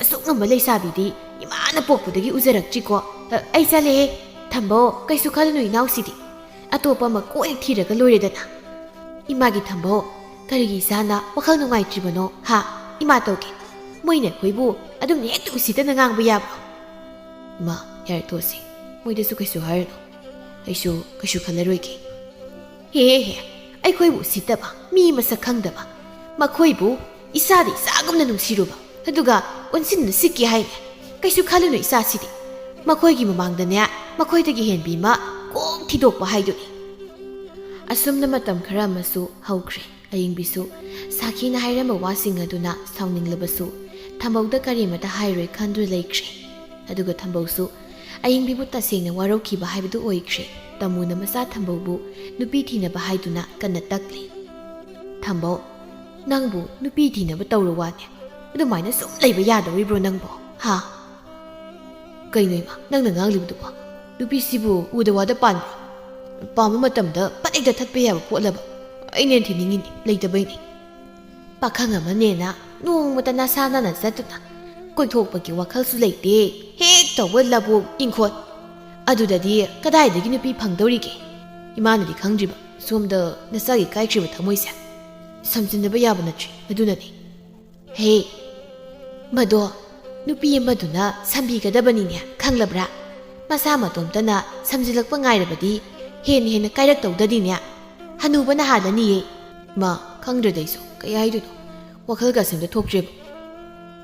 ꯑꯁꯨꯛ ꯉꯝꯕ ꯂꯩꯁꯥꯕꯤꯗꯤ ꯏꯃꯥꯅ ꯄꯣꯛꯄꯗꯒꯤ ꯎꯖꯔꯛꯇ꯭ꯔꯤꯀꯣ꯫ ꯑ, ꯑꯩ ꯆꯠꯂꯦꯍꯦ꯫ ꯊꯝꯕꯧ, ꯀꯩꯁꯨ ꯈꯜꯂꯨꯅꯨ ꯏꯅꯥꯎꯁꯤꯗꯤ꯫ ꯑꯇꯣꯞꯄ ꯑꯃ ꯀꯣꯛ ꯍꯦꯛ ꯊꯤꯔꯒ ꯂꯣꯏꯔꯦꯗꯅ꯫ ꯏꯃꯥꯒꯤ ꯊꯝꯕꯧ, ꯀꯔꯤꯒꯤ ꯏꯆꯥꯅ ꯋꯥꯈꯜ ꯅꯨꯡꯉꯥꯏꯇ꯭ꯔꯤꯕꯅꯣ ꯍꯥ? ꯏꯃꯥ ꯇꯧꯒꯦ꯫ ꯃꯣꯏꯅ ꯑꯩꯈꯣꯏꯕꯨ ꯑꯗꯨꯝ ꯍꯦꯛꯇ ꯎꯁꯤꯠꯇꯅ ꯉꯥꯡꯕ ꯌꯥꯕ꯭ꯔꯣ? ꯏꯃꯥ, ꯌꯥꯔꯦ ꯇꯣꯛꯑꯁꯤ꯫ ꯃꯣꯏꯗꯁꯨ ꯀꯩꯁꯨ ꯍꯥꯏꯔꯨꯅꯨ꯫ ꯑꯩꯁꯨ ꯀꯩꯁꯨ ꯈꯜꯂꯔꯣꯏꯒꯦ꯫ ꯍꯦ ꯍꯦ, ꯑꯩꯈꯣꯏꯕꯨ ꯎꯁꯤꯠꯇꯕ, ꯃꯤ ꯃꯁꯛ ꯈꯪꯗꯕ, ꯃꯈꯣꯏꯕꯨ ꯏꯁꯥꯗ ꯏꯆꯥꯒꯨꯝꯅ ꯅꯨꯡꯁꯤꯔꯨꯕ, ꯑꯗꯨꯒ ꯑꯣꯟꯁꯤꯟꯅ ꯁꯤꯛꯀꯦ ꯍꯥꯏꯔꯦ꯫ ꯀꯩꯁꯨ ꯈꯜꯂꯨꯅꯨ ꯏꯆꯥꯁꯤꯗꯤ꯫ ꯃꯈꯣꯏꯒꯤ ꯃꯃꯥꯡꯗꯅꯦ, ꯃꯈꯣꯏꯗꯒꯤ ꯍꯦꯟꯕꯤ ꯑꯃ ꯀꯣꯛ ꯊꯤꯗꯣꯛꯄ ꯍꯥꯏꯗꯨꯅꯤ꯫ ꯑꯁꯨꯝꯅ ꯃꯇꯝ ꯈꯔ ꯑꯃꯁꯨ ꯍꯧꯈ꯭ꯔꯦ꯫ ꯑꯌꯤꯡꯕꯤꯁꯨ ꯁꯥꯈꯤꯅ ꯍꯥꯏꯔꯝꯕ ꯋꯥꯁꯤꯡ ꯑꯗꯨꯅ ꯁꯥꯎꯅꯤꯡꯂꯕꯁꯨ ꯊꯝꯕꯧꯗ ꯀꯔꯤꯃꯇ ꯍꯥꯏꯔꯣꯏ ꯈꯟꯗꯨꯅ ꯂꯩꯈ꯭ꯔꯦ꯫ ꯑꯗꯨꯒ ꯊꯝꯕꯧꯁꯨ ꯑꯌꯤꯡꯕꯤꯕꯨ ꯇꯁꯦꯡꯅ ꯋꯥꯔꯧꯈꯤꯕ ꯍꯥꯏꯕꯗꯨ ꯑꯣꯏꯈ꯭ꯔꯦ꯫ ꯇꯃꯨꯅ ꯃꯆꯥ ꯊꯝꯕꯧꯕꯨ ꯅꯨꯄꯤ ꯊꯤꯅꯕ ꯍꯥꯏꯗꯨꯅ ꯀꯟꯅ ꯇꯛꯂꯤ꯫ "ꯊꯝꯕꯧ, ꯅꯪꯕꯨ ꯅꯨꯄꯤ ꯊꯤꯅꯕ ꯇꯧꯔꯨ ꯋꯥꯅꯦ꯫ ꯑꯗꯨꯃꯥꯏꯅ ꯁꯨꯝ ꯂꯩꯕ ꯌꯥꯗꯧꯔꯤꯕ꯭ꯔꯣ ꯅꯪꯕꯣ? ꯍꯥ?" "ꯀꯩꯅꯣ ꯏꯃꯥ, ꯅꯪꯅ ꯉꯥꯡꯂꯤꯕꯗꯨꯕꯣ? ꯅꯨꯄꯤꯁꯤꯕꯨ ꯎꯗ ꯋꯥꯗ ꯄꯥꯟꯕ꯭ꯔꯣ? ꯄꯥꯝꯕ ꯃꯇꯝꯗ ꯄꯠ ꯍꯦꯛꯇ ꯊꯠꯄ ꯌꯥꯕ ꯄꯣꯠꯂꯕ? ꯑꯩꯅ ꯊꯤꯅꯤꯡꯉꯤꯅꯤ, ꯂꯩꯇꯕꯩꯅꯤ꯫ ꯄꯥꯈꯪ ꯑꯃꯅꯦꯅ ꯅꯣꯡꯃꯇ ꯅꯁꯥ ꯅꯥꯟꯅ ꯆꯠꯇꯨꯅ ꯀꯣꯏꯊꯣꯛꯄꯒꯤ ꯋꯥꯈꯜꯁꯨ ꯂꯩꯇꯦ꯫ ꯍꯦꯛ ꯇꯧꯕ ꯂꯧꯕꯨꯛ ꯏꯪꯈꯣꯜ꯫ ꯑꯗꯨꯗꯗꯤ ꯀꯗꯥꯏꯗꯒꯤ ꯅꯨꯄꯤ ꯐꯪꯗꯧꯔꯤꯒꯦ? ꯏꯃꯥꯅꯗꯤ ꯈꯪꯗ꯭ꯔꯤꯕ ꯁꯣꯝꯗ ꯅꯆꯥꯒꯤ ꯀꯥꯏꯈ꯭ꯔꯤꯕ ꯊꯃꯣꯏꯁꯦ? ꯁꯝꯖꯤꯟꯅꯕ ꯌꯥꯕ ꯅꯠꯇ꯭ꯔꯦ, ꯑꯗꯨꯅꯅꯤ꯫" "ꯍꯦ, ꯃꯗꯣ ꯅꯨꯄꯤ ꯑꯃꯗꯨꯅ ꯁꯝꯕꯤꯒꯗꯕꯅꯤꯅꯦ, ꯈꯪꯂꯕ꯭ꯔꯥ? ꯃꯁꯥ ꯃꯇꯣꯝꯇꯅ ꯁꯝꯖꯤꯜꯂꯛꯄ ꯉꯥꯏꯔꯕꯗꯤ ꯍꯦꯟꯅ ꯍꯦꯟꯅ ꯀꯥꯏꯔꯛꯇꯧꯗꯗꯤꯅꯦ꯫ ꯍꯅꯨꯕꯅ ꯍꯥꯜꯂꯅꯤꯌꯦ꯫" "ꯃꯥ, ꯈꯪꯗ꯭ꯔꯦꯗ ꯑꯩꯁꯨ꯫ ꯀꯩ ꯍꯥꯏꯗꯣꯏꯅꯣ? ꯋꯥꯈꯜꯒ ꯑꯁꯦꯡꯕ ꯊꯣꯛꯇ꯭ꯔꯦꯕ꯫"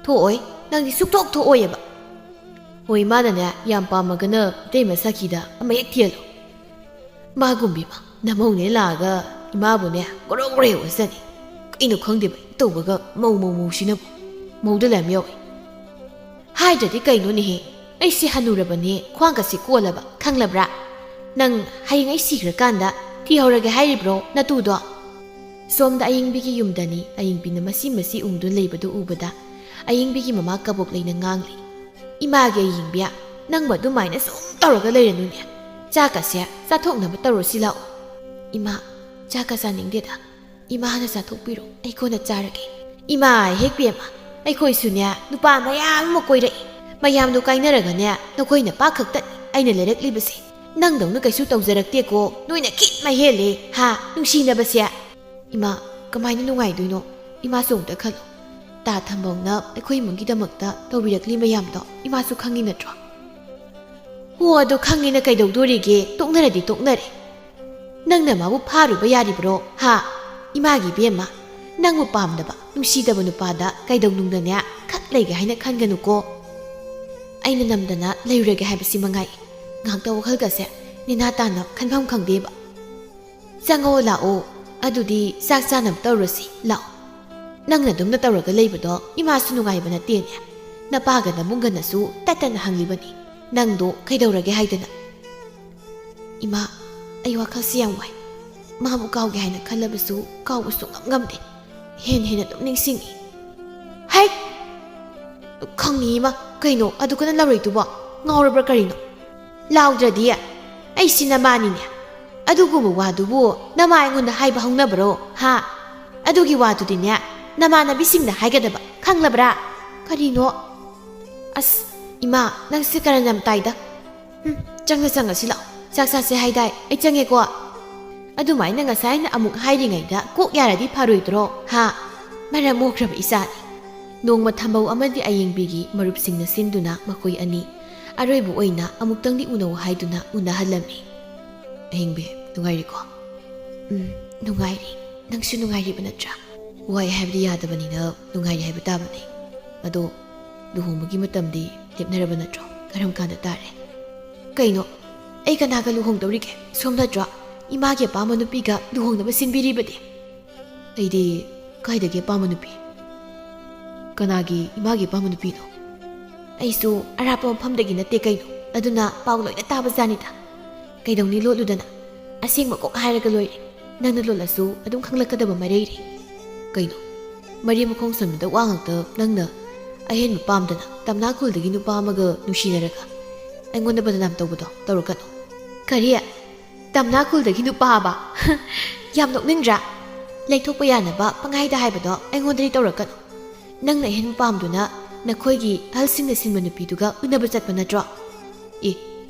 "ꯊꯣꯛꯑꯣꯏ, ꯅꯪꯗꯤ ꯁꯨꯛꯊꯣꯛ ꯊꯣꯛꯑꯣꯏꯑꯕ꯫" "ꯍꯣꯏ, ꯃꯥꯅꯅꯦ ꯌꯥꯝ ꯄꯥꯝꯃꯒꯅ ꯏꯇꯩꯃ ꯁꯥꯈꯤꯗ ꯑꯃ ꯍꯦꯛ ꯊꯤꯍꯜꯂꯣ꯫" "ꯃꯥꯒꯨꯝꯕꯤ ꯑꯃ ꯅꯃꯧꯅꯦ ꯂꯥꯛꯑꯒ ꯏꯃꯥꯕꯨꯅꯦ ꯒꯣꯔꯣ ꯒꯣꯔꯣ ꯍꯦꯛ ꯑꯣꯠꯆꯅꯤ꯫ ꯀꯩꯅꯣ ꯈꯪꯗꯦꯕ ꯇꯧꯕꯒ ꯃꯧ ꯃꯧ ꯃꯧꯁꯤꯅꯕꯨ꯫ ꯃꯧꯗ ꯂꯩꯔꯝ ꯌꯥꯎꯋꯦ꯫" "ꯍꯥꯏꯗ꯭ꯔꯗꯤ ꯀꯩꯅꯣꯅꯦꯍꯦ? ꯑꯩꯁꯦ ꯍꯅꯨꯔꯕꯅꯦ, ꯈ꯭ꯋꯥꯡꯒꯁꯦ ꯀꯣꯜꯂꯕ, ꯈꯪꯂꯕ꯭ꯔꯥ? ꯅꯪ ꯍꯌꯦꯡ ꯑꯩ ꯁꯤꯈ꯭ꯔꯀꯥꯟꯗ ꯊꯤꯍꯧꯔꯒꯦ ꯍꯥꯏꯔꯤꯕ꯭ꯔꯣ ꯅꯇꯨꯗꯣ?" ꯁꯣꯝꯗ ꯑꯌꯤꯡꯕꯤꯒꯤ ꯌꯨꯝꯗꯅꯤ꯫ ꯑꯌꯤꯡꯕꯤꯅ ꯃꯁꯤ ꯃꯁꯤ ꯎꯪꯗꯨꯅ ꯂꯩꯕꯗꯨ ꯎꯕꯗ ꯑꯌꯤꯡꯕꯤꯒꯤ ꯃꯃꯥ ꯀꯕꯣꯛ ꯂꯩꯅ ꯉꯥꯡꯂꯤ, "ꯏꯃꯥꯒꯤ ꯑꯌꯤꯡꯕꯤ, ꯅꯪꯕꯨ ꯑꯗꯨꯃꯥꯏꯅ ꯁꯨꯝ ꯇꯧꯔꯒ ꯂꯩꯔꯅꯨꯅꯦ꯫ ꯆꯥꯛꯀꯁꯦ ꯆꯥꯊꯣꯛꯅꯕ ꯇꯧꯔꯁꯤ ꯂꯥꯛꯑꯣ꯫" "ꯏꯃꯥ, ꯆꯥꯛꯀ ꯆꯥꯅꯤꯡꯗꯦꯗ꯫ ꯏꯃꯥꯅ ꯆꯥꯊꯣꯛꯄꯤꯔꯣ, ꯑꯩ ꯀꯣꯟꯅ ꯆꯥꯔꯒꯦ꯫" "ꯏꯃꯥ ꯍꯦꯛ ꯄꯦꯝꯃ, ꯑꯩꯈꯣꯏꯁꯨꯅꯦ ꯅꯨꯄꯥ ꯃꯌꯥꯝ ꯑꯃ ꯀꯣꯏꯔꯛꯏ꯫ ꯃꯌꯥꯝꯗꯣ ꯀꯥꯏꯅꯔꯒꯅꯦ ꯅꯈꯣꯏ ꯅꯄꯥ ꯈꯛꯇꯅꯤ ꯑꯩꯅ ꯂꯩꯔꯛꯂꯤꯕꯁꯦ꯫ ꯅꯪꯗꯧꯅ ꯀꯩꯁꯨ ꯇꯧꯖꯔꯛꯇꯦꯀꯣ꯫ ꯅꯣꯏꯅ ꯈꯤꯠ ꯃꯍꯦꯜꯂꯦ ꯍꯥ, ꯅꯨꯡꯁꯤꯅꯕꯁꯦ꯫" "ꯏꯃꯥ, ꯀꯃꯥꯏꯅ ꯅꯨꯡꯉꯥꯏꯗꯣꯏꯅꯣ? ꯏꯃꯥꯁꯨ ꯑꯃꯨꯛꯇ ꯈꯜꯂꯣ꯫ ꯇꯥ ꯊꯝꯕꯧꯅ ꯑꯩꯈꯣꯏ ꯏꯃꯨꯡꯒꯤꯗꯃꯛꯇ ꯇꯧꯕꯤꯔꯛꯂꯤ ꯃꯌꯥꯝꯗꯣ ꯏꯃꯥꯁꯨ ꯈꯪꯉꯤ ꯅꯠꯇ꯭ꯔꯣ?" "ꯍꯣ, ꯑꯗꯣ ꯈꯪꯉꯤꯅ ꯀꯩꯗꯧꯗꯣꯔꯤꯒꯦ? ꯇꯣꯛꯅꯔꯗꯤ ꯇꯣꯛꯅꯔꯦ꯫ ꯅꯪꯅ ꯃꯥꯕꯨ ꯐꯥꯔꯨꯕ ꯌꯥꯔꯤꯕ꯭ꯔꯣ? ꯍꯥ? ꯏꯃꯥꯒꯤ ꯏꯕꯦꯝꯃ, ꯅꯪꯕꯨ ꯄꯥꯝꯗꯕ, ꯅꯨꯡꯁꯤꯗꯕ ꯅꯨꯄꯥꯗ ꯀꯩꯗꯧꯅꯨꯡꯗꯅꯦ ꯈꯠ ꯂꯩꯒꯦ ꯍꯥꯏꯅ ꯈꯟꯒꯅꯨꯀꯣ꯫ ꯑꯩꯅ ꯅꯝꯗꯅ ꯂꯩꯔꯨꯔꯒꯦ ꯍꯥꯏꯕꯁꯤ ꯃꯉꯥꯏ꯫ ꯉꯥꯏꯍꯥꯛꯇ ꯋꯥꯈꯜꯒꯁꯦ ꯅꯦꯅꯥ ꯇꯥꯅ ꯈꯟꯐꯝ ꯈꯪꯗꯦꯕ꯫" "ꯆꯪꯉꯛꯑꯣ ꯂꯥꯛꯑꯣ꯫ ꯑꯗꯨꯗꯤ ꯆꯥꯛ ꯆꯥꯅꯕ ꯇꯧꯔꯁꯤ ꯂꯥꯛꯑꯣ꯫ ꯅꯪꯅ ꯑꯗꯨꯝꯅ ꯇꯧꯔꯒ ꯂꯩꯕꯗꯣ ꯏꯃꯥꯁꯨ ꯅꯨꯡꯉꯥꯏꯕ ꯅꯠꯇꯦꯅꯦ꯫ ꯅꯄꯥꯒ ꯅꯕꯨꯡꯒꯅꯁꯨ ꯇꯠꯇꯅ ꯍꯪꯂꯤꯕꯅꯤ, ꯅꯪꯗꯣ ꯀꯩꯗꯧꯔꯒꯦ ꯍꯥꯏꯗꯅ꯫" "ꯏꯃꯥ, ꯑꯩ ꯋꯥꯈꯜꯁꯤ ꯌꯥꯝ ꯋꯥꯏ꯫ ꯃꯥꯕꯨ ꯀꯥꯎꯒꯦ ꯍꯥꯏꯅ ꯈꯜꯂꯕꯁꯨ ꯀꯥꯎꯕ ꯁꯨꯡꯉꯝ ꯉꯝꯗꯦ꯫ ꯍꯦꯟꯅ ꯍꯦꯟꯅ ꯑꯗꯨꯝ ꯅꯤꯡꯁꯤꯡꯉꯤ꯫" "ꯍꯩ! ꯈꯪꯉꯤ ꯏꯃꯥ, ꯀꯩꯅꯣ ꯑꯗꯨ ꯀꯟꯅ ꯂꯥꯎꯔꯛꯏꯗꯨꯕꯣ? ꯉꯥꯎꯔꯕ꯭ꯔꯥ ꯀꯔꯤꯅꯣ? ꯂꯥꯎꯗ꯭ꯔꯗꯤ ꯑꯩꯁꯤ ꯅꯃꯥꯅꯤꯅꯦ꯫ ꯑꯗꯨꯒꯨꯝꯕ ꯋꯥꯗꯨꯕꯨ ꯅꯃꯥ ꯑꯩꯉꯣꯟꯗ ꯍꯥꯏꯕ ꯍꯧꯅꯕ꯭ꯔꯣ? ꯍꯥ? ꯑꯗꯨꯒꯤ ꯋꯥꯗꯨꯗꯤꯅꯦ ꯅꯃꯥꯟꯅꯕꯤꯁꯤꯡꯗ ꯍꯥꯏꯒꯗꯕ, ꯈꯪꯂꯕ꯭ꯔꯥ?" "ꯀꯔꯤꯅꯣ? ꯑꯁ, ꯏꯃꯥ, ꯅꯪꯁꯦ ꯀꯔꯟ ꯌꯥꯝ ꯇꯥꯏꯗ꯫ ꯎꯝ, ꯆꯪꯅ ꯆꯪꯉꯁꯤ ꯂꯥꯛꯑꯣ꯫ ꯆꯥꯛ ꯆꯥꯁꯦ ꯍꯥꯏꯗꯥꯏ? ꯑꯩ ꯆꯪꯉꯦꯀꯣ꯫" "ꯑꯗꯨꯃꯥꯏꯅ ꯉꯁꯥꯏꯅ ꯑꯃꯨꯛ ꯍꯥꯏꯔꯤꯉꯩꯗ ꯀꯣꯛ ꯌꯥꯔꯗꯤ ꯐꯔꯣꯏꯗ꯭ꯔꯣ? ꯍꯥ? ꯃꯔꯝ ꯃꯣꯛꯈ꯭ꯔꯕ ꯏꯆꯥꯅꯤ꯫" ꯅꯣꯡꯃ ꯊꯝꯕꯧ ꯑꯃꯗꯤ ꯑꯌꯤꯡꯕꯤꯒꯤ ꯃꯔꯨꯞꯁꯤꯡꯅ ꯁꯤꯟꯗꯨꯅ ꯃꯈꯣꯏ ꯑꯅꯤ ꯑꯔꯣꯏꯕ ꯑꯣꯏꯅ ꯑꯃꯨꯛꯇꯪꯗꯤ ꯎꯅꯧ ꯍꯥꯏꯗꯨꯅ ꯎꯅꯍꯜꯂꯝꯃꯤ꯫ "ꯑꯌꯤꯡꯕꯤ, ꯅꯨꯡꯉꯥꯏꯔꯤꯀꯣ?" "ꯎꯝ, ꯅꯨꯡꯉꯥꯏꯔꯤ꯫ ꯅꯪꯁꯨ ꯅꯨꯡꯉꯥꯏꯔꯤꯕ ꯅꯠꯇ꯭ꯔꯥ?" "ꯋꯥꯏ ꯍꯥꯏꯕꯗꯤ ꯌꯥꯗꯕꯅꯤꯅ ꯅꯨꯡꯉꯥꯏꯔꯤ ꯍꯥꯏꯕ ꯇꯥꯕꯅꯤ꯫ ꯑꯗꯣ ꯂꯨꯍꯣꯡꯕꯒꯤ ꯃꯇꯝꯗꯤ ꯂꯦꯞꯅꯔꯕ ꯅꯠꯇ꯭ꯔꯣ? ꯀꯔꯝ ꯀꯥꯟꯗ ꯇꯥꯔꯦ?" "ꯀꯩꯅꯣ? ꯑꯩ ꯀꯅꯥꯒ ꯂꯨꯍꯣꯡꯗꯧꯔꯤꯒꯦ? ꯁꯣꯝ ꯅꯠꯇ꯭ꯔꯣ ꯏꯃꯥꯒꯤ ꯑꯄꯥꯝꯕ ꯅꯨꯄꯤꯒ ꯂꯨꯍꯣꯡꯅꯕ ꯁꯤꯟꯕꯤꯔꯤꯕꯗꯤ?" "ꯑꯩꯗꯤ ꯀꯥꯏꯗꯒꯤ ꯑꯄꯥꯝꯕ ꯅꯨꯄꯤ? ꯀꯅꯥꯒꯤ ꯏꯃꯥꯒꯤ ꯑꯄꯥꯝꯕ ꯅꯨꯄꯤꯅꯣ?" "ꯑꯩꯁꯨ ꯑꯔꯥꯞꯄ ꯃꯐꯝꯗꯒꯤ ꯅꯠꯇꯦ ꯀꯩꯅꯣ, ꯑꯗꯨꯅ ꯄꯥꯎ ꯂꯣꯏꯅ ꯇꯥꯕ ꯖꯥꯠꯅꯤꯗ꯫ ꯀꯩꯗꯧꯅꯤ ꯂꯣꯠꯂꯨꯗꯅ? ꯑꯁꯦꯡꯕ ꯀꯣꯛ ꯍꯥꯏꯔꯒ ꯂꯣꯏꯔꯦ꯫ ꯅꯪꯅ ꯂꯣꯜꯂꯁꯨ ꯑꯗꯨꯝ ꯈꯪꯂꯛꯀꯗꯕ ꯃꯔꯩꯔꯦ꯫ ꯀꯩꯅꯣ? ꯃꯔꯤ ꯃꯈꯣꯡ ꯁꯝꯅꯗ ꯋꯥ ꯉꯥꯛꯇ ꯅꯪꯅ ꯑꯍꯦꯟꯕ ꯄꯥꯝꯗꯅ ꯇꯝꯅꯥ ꯈꯨꯜꯗꯒꯤ ꯅꯨꯄꯥ ꯑꯃꯒ ꯅꯨꯡꯁꯤꯅꯔꯒ ꯑꯩꯉꯣꯟꯗ ꯕꯗꯅꯥꯝ ꯇꯧꯕꯗꯣ ꯇꯧꯔꯛꯀꯅꯨ꯫ ꯀꯔꯤ? ꯇꯝꯅꯥ ꯈꯨꯜꯗꯒꯤ ꯅꯨꯄꯥ ꯑꯕ? ꯌꯥꯝ ꯅꯣꯛꯅꯤꯡꯗ꯭ꯔꯥ? ꯂꯩꯊꯣꯛꯄ ꯌꯥꯅꯕ ꯄꯪꯍꯥꯏꯗ ꯍꯥꯏꯕꯗꯣ ꯑꯩꯉꯣꯟꯗꯗꯤ ꯇꯧꯔꯛꯀꯅꯨ꯫ ꯅꯪꯅ ꯑꯍꯦꯟꯕ ꯄꯥꯝꯗꯨꯅ ꯅꯈꯣꯏꯒꯤ ꯑꯍꯜꯁꯤꯡꯅ ꯁꯤꯟꯕ ꯅꯨꯄꯤꯗꯨꯒ ꯎꯅꯕ ꯆꯠꯄ ꯅꯠꯇ꯭ꯔꯣ? ꯑꯦ,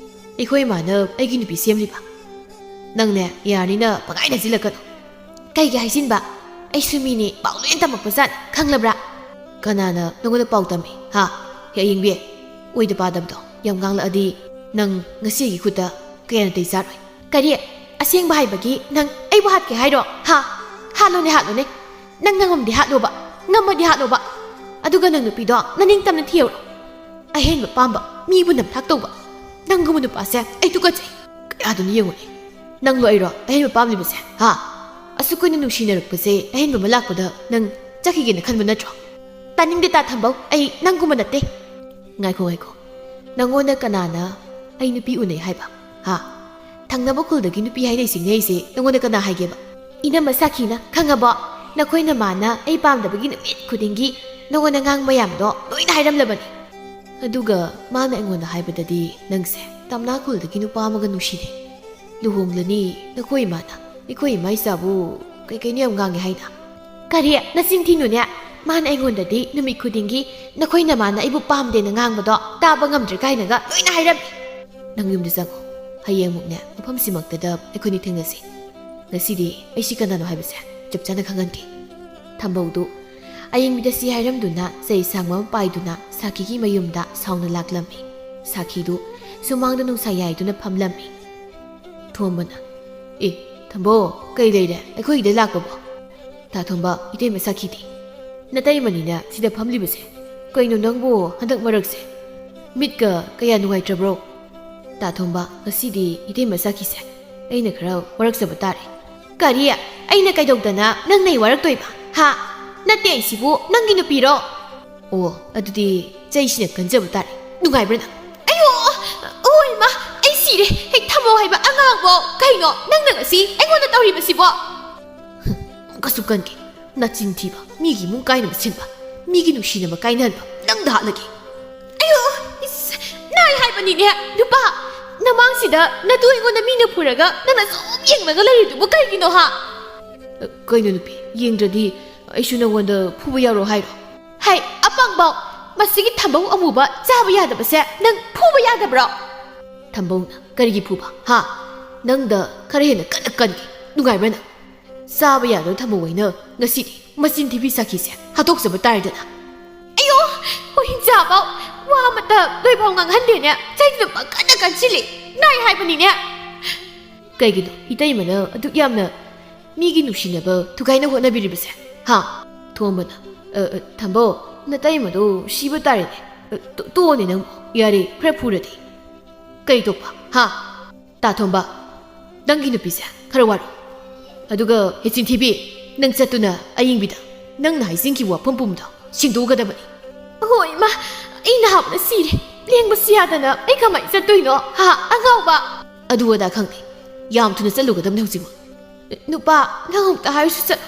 ꯑꯩꯈꯣꯏ ꯏꯃꯥꯅ ꯑꯩꯒꯤ ꯅꯨꯄꯤ ꯁꯦꯝꯂꯤꯕ? ꯅꯪꯅꯦ, ꯌꯥꯔꯅꯤꯅ ꯄꯪꯍꯥꯏ ꯍꯥꯏꯖꯤꯜꯂꯛꯀꯅꯨ꯫ ꯀꯩꯒꯤ ꯍꯥꯏꯖꯤꯟꯕ? ꯑꯩꯁꯨ ꯃꯤꯅꯤ, ꯄꯥꯎ ꯂꯣꯏꯅ ꯇꯝꯃꯛꯄ ꯖꯥꯠꯅꯤ, ꯈꯪꯂꯕ꯭ꯔꯥ? ꯀꯅꯥꯅ ꯅꯪꯉꯣꯟꯗ ꯄꯥꯎ ꯇꯝꯃꯤ, ꯍꯥ? ꯍꯦ ꯑꯌꯦꯡꯕꯤ, ꯑꯣꯏꯗ ꯄꯥꯗꯕꯗꯣ ꯌꯥꯝ ꯉꯥꯡꯂꯛꯑꯗꯤ ꯅꯪ ꯉꯁꯤꯒꯤ ꯈꯨꯠꯇ ꯀꯌꯥ ꯅꯥꯇꯩ ꯆꯥꯔꯣꯏ꯫ ꯀꯔꯤ? ꯑꯁꯦꯡꯕ ꯍꯥꯏꯕꯒꯤ ꯅꯪ ꯑꯩꯕꯨ ꯍꯥꯠꯀꯦ ꯍꯥꯏꯔꯣ, ꯍꯥ? ꯍꯥꯠꯂꯣꯅꯦ, ꯍꯥꯠꯂꯣꯅꯦ꯫ ꯅꯪ ꯉꯝꯃꯝꯗꯤ ꯍꯥꯠꯂꯣꯕ, ꯉꯝꯃꯗꯤ ꯍꯥꯠꯂꯣꯕ꯫ ꯑꯗꯨꯒ ꯅꯪ ꯅꯨꯄꯤꯗꯣ ꯅꯅꯤꯡꯇꯝꯅ ꯊꯤꯍꯧꯔꯣ꯫ ꯑꯍꯦꯟꯕ ꯄꯥꯝꯕ, ꯃꯤꯕꯨ ꯅꯝꯊꯥꯛ ꯇꯧꯕ, ꯅꯪꯒꯨꯝꯕ ꯅꯨꯄꯥꯁꯦ ꯑꯩ ꯇꯨꯀꯠꯆꯩ꯫ ꯀꯌꯥꯗꯨꯅ ꯌꯦꯡꯉꯨꯅꯦ, ꯅꯪꯂꯣ ꯑꯩꯔꯣ ꯑꯍꯦꯟꯕ ꯄꯥꯝꯂꯤꯕꯁꯦ, ꯍꯥ? ꯑꯁꯨꯛ ꯀꯨꯏꯅ ꯅꯨꯡꯁꯤꯅꯔꯛꯄꯁꯦ ꯑꯍꯦꯟꯕ ꯑꯃ ꯂꯥꯛꯄꯗ ꯅꯪ ꯆꯠꯈꯤꯒꯦꯅ ꯈꯟꯕ ꯅꯠꯇ꯭ꯔꯣ? ꯇꯥꯅꯤꯡꯗꯦ ꯇꯥ ꯊꯝꯕꯧ, ꯑꯩ ꯅꯪꯒꯨꯝꯕ ꯅꯠꯇꯦ꯫ ꯉꯥꯏꯈꯣ, ꯉꯥꯏꯈꯣ, ꯅꯪꯉꯣꯟꯗ ꯀꯅꯥꯅ ꯑꯩ ꯅꯨꯄꯤ ꯎꯅꯩ ꯍꯥꯏꯕ? ꯍꯥ? ꯊꯪꯅꯕ ꯈꯨꯜꯗꯒꯤ ꯅꯨꯄꯤ ꯍꯥꯏꯅꯩ ꯁꯤꯡꯅꯩꯁꯦ ꯅꯪꯉꯣꯟꯗ ꯀꯅꯥ ꯍꯥꯏꯒꯦꯕ? ꯏꯅꯝꯃ ꯁꯥꯈꯤꯅ, ꯈꯪꯉꯕꯣ? ꯅꯈꯣꯏ ꯅꯃꯥꯅ ꯑꯩ ꯄꯥꯝꯗꯕꯒꯤ ꯅꯨꯃꯤꯠ ꯈꯨꯗꯤꯡꯒꯤ ꯅꯉꯣꯟꯗ ꯉꯥꯡꯕ ꯌꯥꯕꯗꯣ ꯂꯣꯏꯅ ꯍꯥꯏꯔꯝꯂꯕꯅꯤ꯫ ꯑꯗꯨꯒ ꯃꯥꯅ ꯑꯩꯉꯣꯟꯗ ꯍꯥꯏꯕꯗꯗꯤ ꯅꯪꯁꯦ ꯇꯝꯅꯥ ꯈꯨꯜꯗꯒꯤ ꯅꯨꯄꯥ ꯑꯃꯒ ꯅꯨꯡꯁꯤꯅꯩ, ꯂꯨꯍꯣꯡꯂꯅꯤ, ꯅꯈꯣꯏ ꯏꯃꯥꯅ ꯑꯩꯈꯣꯏ ꯏꯃꯥ ꯏꯆꯥꯕꯨ ꯀꯩꯀꯩꯅꯣ ꯌꯥꯝ ꯉꯥꯡꯉꯦ ꯍꯥꯏꯅ꯫ ꯀꯔꯤ? ꯅꯆꯤꯟ ꯊꯤꯅꯨꯅꯦ꯫ ꯃꯥꯅ ꯑꯩꯉꯣꯟꯗꯗꯤ ꯅꯨꯃꯤꯠ ꯈꯨꯗꯤꯡꯒꯤ ꯅꯈꯣꯏ ꯅꯃꯥꯅ ꯑꯩꯕꯨ ꯄꯥꯝꯗꯦꯅ ꯉꯥꯡꯕꯗꯣ ꯇꯥꯕ ꯉꯝꯗ꯭ꯔꯦ ꯀꯥꯏꯅꯒ ꯂꯣꯏꯅ ꯍꯥꯏꯔꯝꯃꯤ꯫ ꯅꯪ ꯌꯨꯝꯗ ꯆꯪꯉꯣ꯫ ꯍꯌꯦꯡꯃꯨꯛꯅꯦ ꯃꯐꯝꯁꯤꯃꯛꯇꯗ ꯑꯩꯈꯣꯏꯅꯤ ꯊꯦꯡꯅꯁꯤ꯫ ꯉꯁꯤꯗꯤ ꯑꯩꯁꯤ ꯀꯅꯥꯅꯣ ꯍꯥꯏꯕꯁꯦ ꯆꯞ ꯆꯥꯅ ꯈꯪꯍꯟꯒꯦ꯫ ꯊꯝꯕꯧꯗꯨ ꯑꯌꯤꯡꯕꯤꯗ ꯁꯤ ꯍꯥꯏꯔꯝꯗꯨꯅ ꯆꯩ ꯁꯥꯡꯕ ꯑꯃ ꯄꯥꯏꯗꯨꯅ ꯁꯥꯈꯤꯒꯤ ꯃꯌꯨꯝꯗ ꯁꯥꯎꯅ ꯂꯥꯛꯂꯝꯃꯤ꯫ ꯁꯥꯈꯤꯗꯨ ꯁꯨꯃꯥꯡꯗ ꯅꯨꯡꯁꯥ ꯌꯥꯏꯗꯨꯅ ꯐꯝꯂꯝꯃꯤ꯫ ꯊꯣꯝꯕꯅ, "ꯑꯦ, ꯊꯝꯕꯧ, ꯀꯩ ꯂꯩꯔꯦ? ꯑꯩꯈꯣꯏꯒꯤꯗ ꯂꯥꯛꯄꯕꯣ?" ꯇꯥ ꯊꯣꯝꯕ, "ꯏꯇꯩꯃ ꯁꯥꯈꯤꯗꯤ? ꯅꯇꯩꯃꯅꯤꯅ ꯁꯤꯗ ꯐꯝꯂꯤꯕꯁꯦ꯫ ꯀꯩꯅꯣ ꯅꯪꯕꯨ ꯍꯟꯗꯛ ꯃꯔꯛꯁꯦ ꯃꯤꯠꯀ ꯀꯌꯥ ꯅꯨꯡꯉꯥꯏꯇ꯭ꯔꯕ꯭ꯔꯣ?" ꯇꯥ ꯊꯣꯝꯕ, "ꯉꯁꯤꯗꯤ ꯏꯇꯩꯃ ꯁꯥꯈꯤꯁꯦ ꯑꯩꯅ ꯈꯔ ꯋꯥꯔꯛꯆꯕ ꯇꯥꯔꯦ꯫" "ꯀꯔꯤ? ꯑꯩꯅ ꯀꯩꯗꯧꯗꯅ ꯅꯪꯅ ꯑꯩ ꯋꯥꯔꯛꯇꯣꯏꯕ? ꯍꯥ? ꯅꯠꯇꯦ, ꯑꯩꯁꯤꯕꯨ ꯅꯪꯒꯤ ꯅꯨꯄꯤꯔꯣ?" "ꯑꯣ, ꯑꯗꯨꯗꯤ ꯆꯩꯁꯤꯅ ꯀꯟꯖꯕ ꯇꯥꯔꯦ꯫ ꯅꯨꯡꯉꯥꯏꯕ꯭ꯔꯥ ꯅꯪ?" "ꯑꯌꯣ! ꯑꯣ ꯏꯃꯥ! ꯑꯩ ꯁꯤꯔꯦ! ꯍꯦꯛ ꯊꯝꯃꯣ ꯍꯥꯏꯕ ꯑꯉꯥꯡ!" ꯅꯪꯕꯣ, ꯀꯩꯅꯣ ꯅꯪꯅ ꯉꯁꯤ ꯑꯩꯉꯣꯟꯗ ꯇꯧꯔꯤꯕꯁꯤꯕꯣ? ꯑꯃꯨꯛꯀꯁꯨ ꯀꯟꯒꯦ꯫ ꯅꯆꯤꯟ ꯊꯤꯕ, ꯃꯤꯒꯤ ꯏꯃꯨꯡ ꯀꯥꯏꯅꯕ ꯁꯤꯟꯕ, ꯃꯤꯒꯤ ꯅꯨꯡꯁꯤꯅꯕ ꯀꯥꯏꯅꯍꯟꯕ, ꯅꯪꯗ ꯍꯥꯠꯂꯒꯦ꯫ ꯑꯌꯣ, ꯏꯁ, ꯅꯥꯏ ꯍꯥꯏꯕꯅꯤꯅꯦ, ꯅꯨꯄꯥ꯫ ꯅꯃꯥꯡꯁꯤꯗ ꯅꯇꯨ ꯑꯩꯉꯣꯟꯗ ꯃꯤꯅ ꯐꯨꯔꯒ ꯅꯪꯅ ꯁꯨꯝ ꯌꯦꯡꯂꯒ ꯂꯩꯔꯤꯗꯨꯕꯨ ꯀꯩꯒꯤꯅꯣ, ꯍꯥ? ꯀꯩꯅꯣ ꯅꯨꯄꯤ, ꯌꯦꯡꯗ꯭ꯔꯗꯤ ꯑꯩꯁꯨ ꯅꯪꯉꯣꯟꯗ ꯐꯨꯕ ꯌꯥꯔꯣ ꯍꯥꯏꯔꯣ? ꯍꯩ, ꯑꯄꯪꯕꯧ! ꯃꯁꯤꯒꯤ ꯊꯝꯕꯧ ꯑꯃꯨꯕ ꯆꯥꯕ ꯌꯥꯗꯕꯁꯦ ꯅꯪ ꯐꯨꯕ ꯌꯥꯗꯕ꯭ꯔꯣ? ꯊꯝꯕꯧꯅ ꯀꯔꯤꯒꯤ ꯐꯨꯕ, ꯍꯥ? ꯅꯪꯗ ꯈꯔ ꯍꯦꯟꯅ ꯀꯟꯅ ꯀꯟꯒꯦ꯫ ꯅꯨꯡꯉꯥꯏꯕ꯭ꯔꯥ ꯅꯪ? ꯆꯥꯕ ꯌꯥꯗꯕ ꯊꯝꯕꯧ ꯑꯩꯅ ꯉꯁꯤꯗꯤ ꯃꯆꯤꯟ ꯊꯤꯕꯤ ꯁꯥꯈꯤꯁꯦ ꯍꯥꯠꯇꯣꯛꯆꯕ ꯇꯥꯔꯦꯗꯅ꯫ ꯑꯌꯣ! ꯍꯨꯍꯤꯡꯆꯥꯕꯧ! ꯋꯥ ꯑꯃꯇ ꯂꯣꯏꯐꯥꯎ ꯉꯥꯡꯍꯟꯗꯦꯅꯦ꯫ ꯆꯩꯗꯨꯅ ꯄꯪꯀꯟꯗ ꯀꯟꯁꯤꯜꯂꯤ꯫ ꯅꯥꯏ ꯍꯥꯏꯕꯅꯤꯅꯦ꯫ ꯀꯩꯒꯤꯅꯣ ꯏꯇꯩꯃꯅ ꯑꯗꯨꯛ ꯌꯥꯝꯅ ꯃꯤꯒꯤ ꯅꯨꯡꯁꯤꯅꯕ ꯊꯨꯒꯥꯏꯅ ꯍꯣꯠꯅꯕꯤꯔꯤꯕꯁꯦ? ꯍꯥ? ꯊꯣꯝꯕꯅ, "ꯑ, ꯑ, ꯊꯝꯕꯧ, ꯅꯇꯩꯃꯗꯣ ꯁꯤꯕ ꯇꯥꯔꯦꯅꯦ꯫ ꯑ, ꯇꯣ-, ꯇꯣꯛꯑꯣꯅꯦ ꯅꯪꯕꯨ꯫ ꯌꯥꯔꯦ, ꯈꯔ ꯐꯨꯔꯗꯤ꯫ ꯀꯩ ꯇꯣꯛꯄ? ꯍꯥ? ꯇꯥ ꯊꯣꯝꯕ, ꯅꯪꯒꯤ ꯅꯨꯄꯤꯁꯦ ꯈꯔ ꯋꯥꯔꯣ꯫ ꯑꯗꯨꯒ ꯍꯦ ꯆꯤꯟꯊꯤꯕꯤ, ꯅꯪ ꯆꯠꯇꯨꯅ ꯑꯌꯤꯡꯕꯤꯗ ꯅꯪꯅ ꯍꯥꯏꯖꯤꯟꯈꯤꯕ ꯋꯥꯐꯝ ꯄꯨꯝꯕꯗꯣ ꯁꯦꯡꯗꯣꯛꯀꯗꯕꯅꯤ꯫" "ꯍꯣꯏ, ꯏꯃꯥ, ꯑꯩ ꯅꯥꯕꯅ ꯁꯤꯔꯦ꯫ ꯂꯦꯡꯕꯁꯨ ꯌꯥꯗꯅ ꯑꯩ ꯀꯃꯥꯏꯅ ꯆꯠꯇꯣꯏꯅꯣ? ꯍꯥ, ꯑꯉꯥꯎꯕ?" "ꯑꯗꯨ ꯑꯗꯥ ꯈꯪꯗꯦ꯫ ꯌꯥꯝ ꯊꯨꯅ ꯆꯠꯂꯨꯒꯗꯕꯅꯤ ꯍꯧꯖꯤꯛꯃꯛ꯫" "ꯅꯨꯄꯥ, ꯅꯪ ꯑꯃꯨꯛꯇ ꯍꯥꯏꯔꯁꯨ ꯆꯠꯂꯣ꯫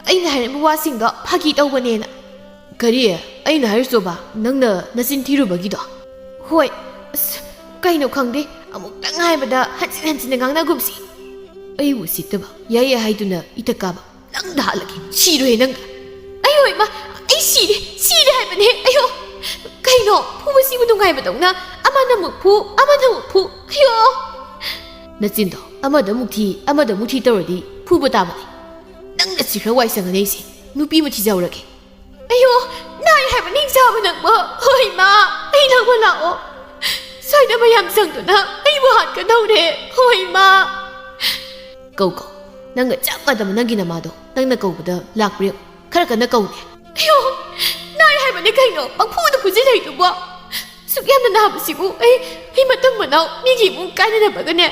ꯑꯩꯅ ꯍꯥꯏꯔꯤꯕ ꯋꯥꯁꯤꯡꯗꯣ ꯐꯥꯒꯤ ꯇꯧꯕꯅꯦꯅ꯫" "ꯀꯔꯤ? ꯑꯩꯅ ꯍꯥꯏꯔꯤꯁꯤꯕꯣꯕ ꯅꯪꯅ ꯅꯆꯤꯟ ꯊꯤꯔꯨꯕꯒꯤꯗꯣ?" "ꯍꯣꯏ꯫ ꯑꯁ, ꯀꯩꯅꯣ ꯈꯪꯗꯦ꯫ ꯑꯃꯨꯛꯇꯪ ꯍꯥꯏꯕꯗ ꯍꯟꯖꯤꯟ ꯍꯟꯖꯤꯟꯅ ꯉꯥꯡꯅꯒꯨꯝꯁꯤ꯫" "ꯑꯩ ꯎꯁꯤꯠꯇꯕ, ꯌꯥꯏꯌꯦ ꯍꯥꯏꯗꯨꯅ ꯏꯊꯛ ꯀꯥꯕ꯫ ꯅꯪꯗ ꯍꯥꯠꯂꯒꯦ꯫ ꯁꯤꯔꯣꯏ ꯅꯪ꯫" "ꯑꯌꯣ ꯏꯃꯥ, ꯑꯩ ꯁꯤꯔꯦ, ꯁꯤꯔꯦ ꯍꯥꯏꯕꯅꯦ꯫ ꯑꯌꯣ, ꯀꯩꯅꯣ ꯐꯨꯕꯁꯤꯕꯨ ꯅꯨꯡꯉꯥꯏꯕꯗꯧꯅ? ꯑꯃꯅ ꯑꯃꯨꯛ ꯐꯨ, ꯑꯃꯅ ꯑꯃꯨꯛ ꯐꯨ꯫ ꯑꯌꯣ!" "ꯅꯆꯤꯟꯗꯣ ꯑꯃꯗ ꯑꯃꯨꯛ ꯊꯤ, ꯑꯃꯗ ꯑꯃꯨꯛ ꯊꯤ ꯇꯧꯔꯗꯤ ꯐꯨꯕ ꯇꯥꯕꯅꯤ꯫ ꯅꯪꯅ ꯁꯤꯈ꯭ꯔ ꯋꯥꯏ ꯁꯪꯉꯅꯤ ꯑꯩꯁꯦ꯫ ꯅꯨꯄꯤ ꯑꯃ ꯊꯤꯖꯍꯧꯔꯒꯦ꯫" "ꯑꯌꯣ, ꯅꯥꯏ ꯍꯥꯏꯕ ꯅꯤꯡꯆꯥꯕ ꯅꯪꯕꯣ꯫ ꯍꯣꯏ, ꯏꯃꯥ, ꯑꯩ ꯂꯧꯕ ꯂꯥꯛꯑꯣ꯫ ꯁ꯭ꯋꯥꯏꯗ ꯃꯌꯥꯝ ꯆꯪꯗꯨꯅ ꯑꯩꯕꯨ ꯍꯥꯠꯀꯗꯧꯔꯦ꯫ ꯍꯣꯏ, ꯏꯃꯥ꯫" "ꯀꯧ, ꯀꯧ꯫ ꯅꯪꯒ ꯆꯞ ꯃꯥꯟꯅꯕ ꯅꯪꯒꯤ ꯅꯃꯥꯗꯣ ꯅꯪꯅ ꯀꯧꯕꯗ ꯂꯥꯛꯄ꯭ꯔꯥ ꯌꯦꯡꯉꯨ꯫ ꯈꯔ ꯀꯟꯅ ꯀꯧꯅꯦ꯫" "ꯑꯌꯣ, ꯅꯥꯏ ꯍꯥꯏꯕꯅꯦ ꯀꯩꯅꯣ ꯄꯪꯐꯨꯗ ꯐꯨꯖꯤꯜꯂꯛꯏꯗꯨꯕꯣ꯫ ꯁꯨꯛ ꯌꯥꯝꯅ ꯅꯥꯕꯁꯤꯕꯨ ꯑꯩ, ꯑꯩ ꯃꯇꯨꯡ ꯃꯅꯥꯎ ꯃꯤꯒꯤ ꯏꯃꯨꯡ ꯀꯥꯏꯅꯅꯕꯒꯅꯦ,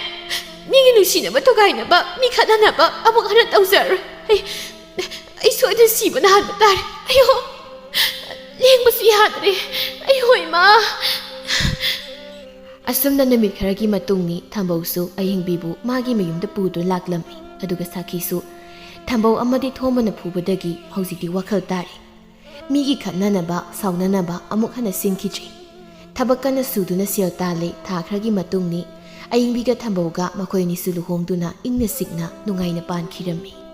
ꯃꯤꯒꯤ ꯅꯨꯡꯁꯤꯅꯕ ꯊꯨꯒꯥꯏꯅꯕ, ꯃꯤ ꯈꯠꯅꯅꯕ ꯑꯃꯨꯛ ꯍꯟꯅ ꯇꯧꯖꯔꯔꯣꯏ꯫ ꯑꯩ, ꯑꯩ ꯁꯣꯏꯗꯅ ꯁꯤꯕꯅ ꯍꯥꯟꯕ ꯇꯥꯔꯦ꯫ ꯑꯌꯣ, ꯂꯦꯡꯕꯁꯨ ꯌꯥꯗ꯭ꯔꯦ꯫ ꯑꯌꯣ, ꯏꯃꯥ!" ꯑꯁꯨꯝꯅ ꯅꯨꯃꯤꯠ ꯈꯔꯒꯤ ꯃꯇꯨꯡꯅꯤ, ꯊꯝꯕꯧꯁꯨ ꯑꯌꯤꯡꯕꯤꯕꯨ ꯃꯥꯒꯤ ꯃꯌꯨꯝꯗ ꯄꯨꯗꯨꯅ ꯂꯥꯛꯂꯝꯃꯤ꯫ ꯑꯗꯨꯒ ꯁꯥꯈꯤꯁꯨ ꯊꯝꯕꯧ ꯑꯃꯗꯤ ꯊꯣꯝꯕꯅ ꯐꯨꯕꯗꯒꯤ ꯍꯧꯖꯤꯛꯇꯤ ꯋꯥꯈꯜ ꯇꯥꯔꯦ꯫ ꯃꯤꯒꯤ ꯈꯠꯅꯅꯕ, ꯁꯥꯎꯅꯅꯕ ꯑꯃꯨꯛ ꯍꯟꯅ ꯁꯤꯟꯈꯤꯗ꯭ꯔꯦ꯫ ꯊꯕꯛ ꯀꯟꯅ ꯁꯨꯗꯨꯅ ꯁꯦꯜ ꯇꯥꯜꯂꯦ꯫ ꯊꯥ ꯈꯔꯒꯤ ꯃꯇꯨꯡꯅꯤ꯫ ꯑꯌꯤꯡꯕꯤꯒ ꯊꯝꯕꯧꯒ ꯃꯈꯣꯏ ꯑꯅꯤꯁꯨ ꯂꯨꯍꯣꯡꯗꯨꯅ ꯏꯪꯅ ꯆꯤꯛꯅ ꯅꯨꯡꯉꯥꯏꯅ ꯄꯥꯟꯈꯤꯔꯝꯃꯤ꯫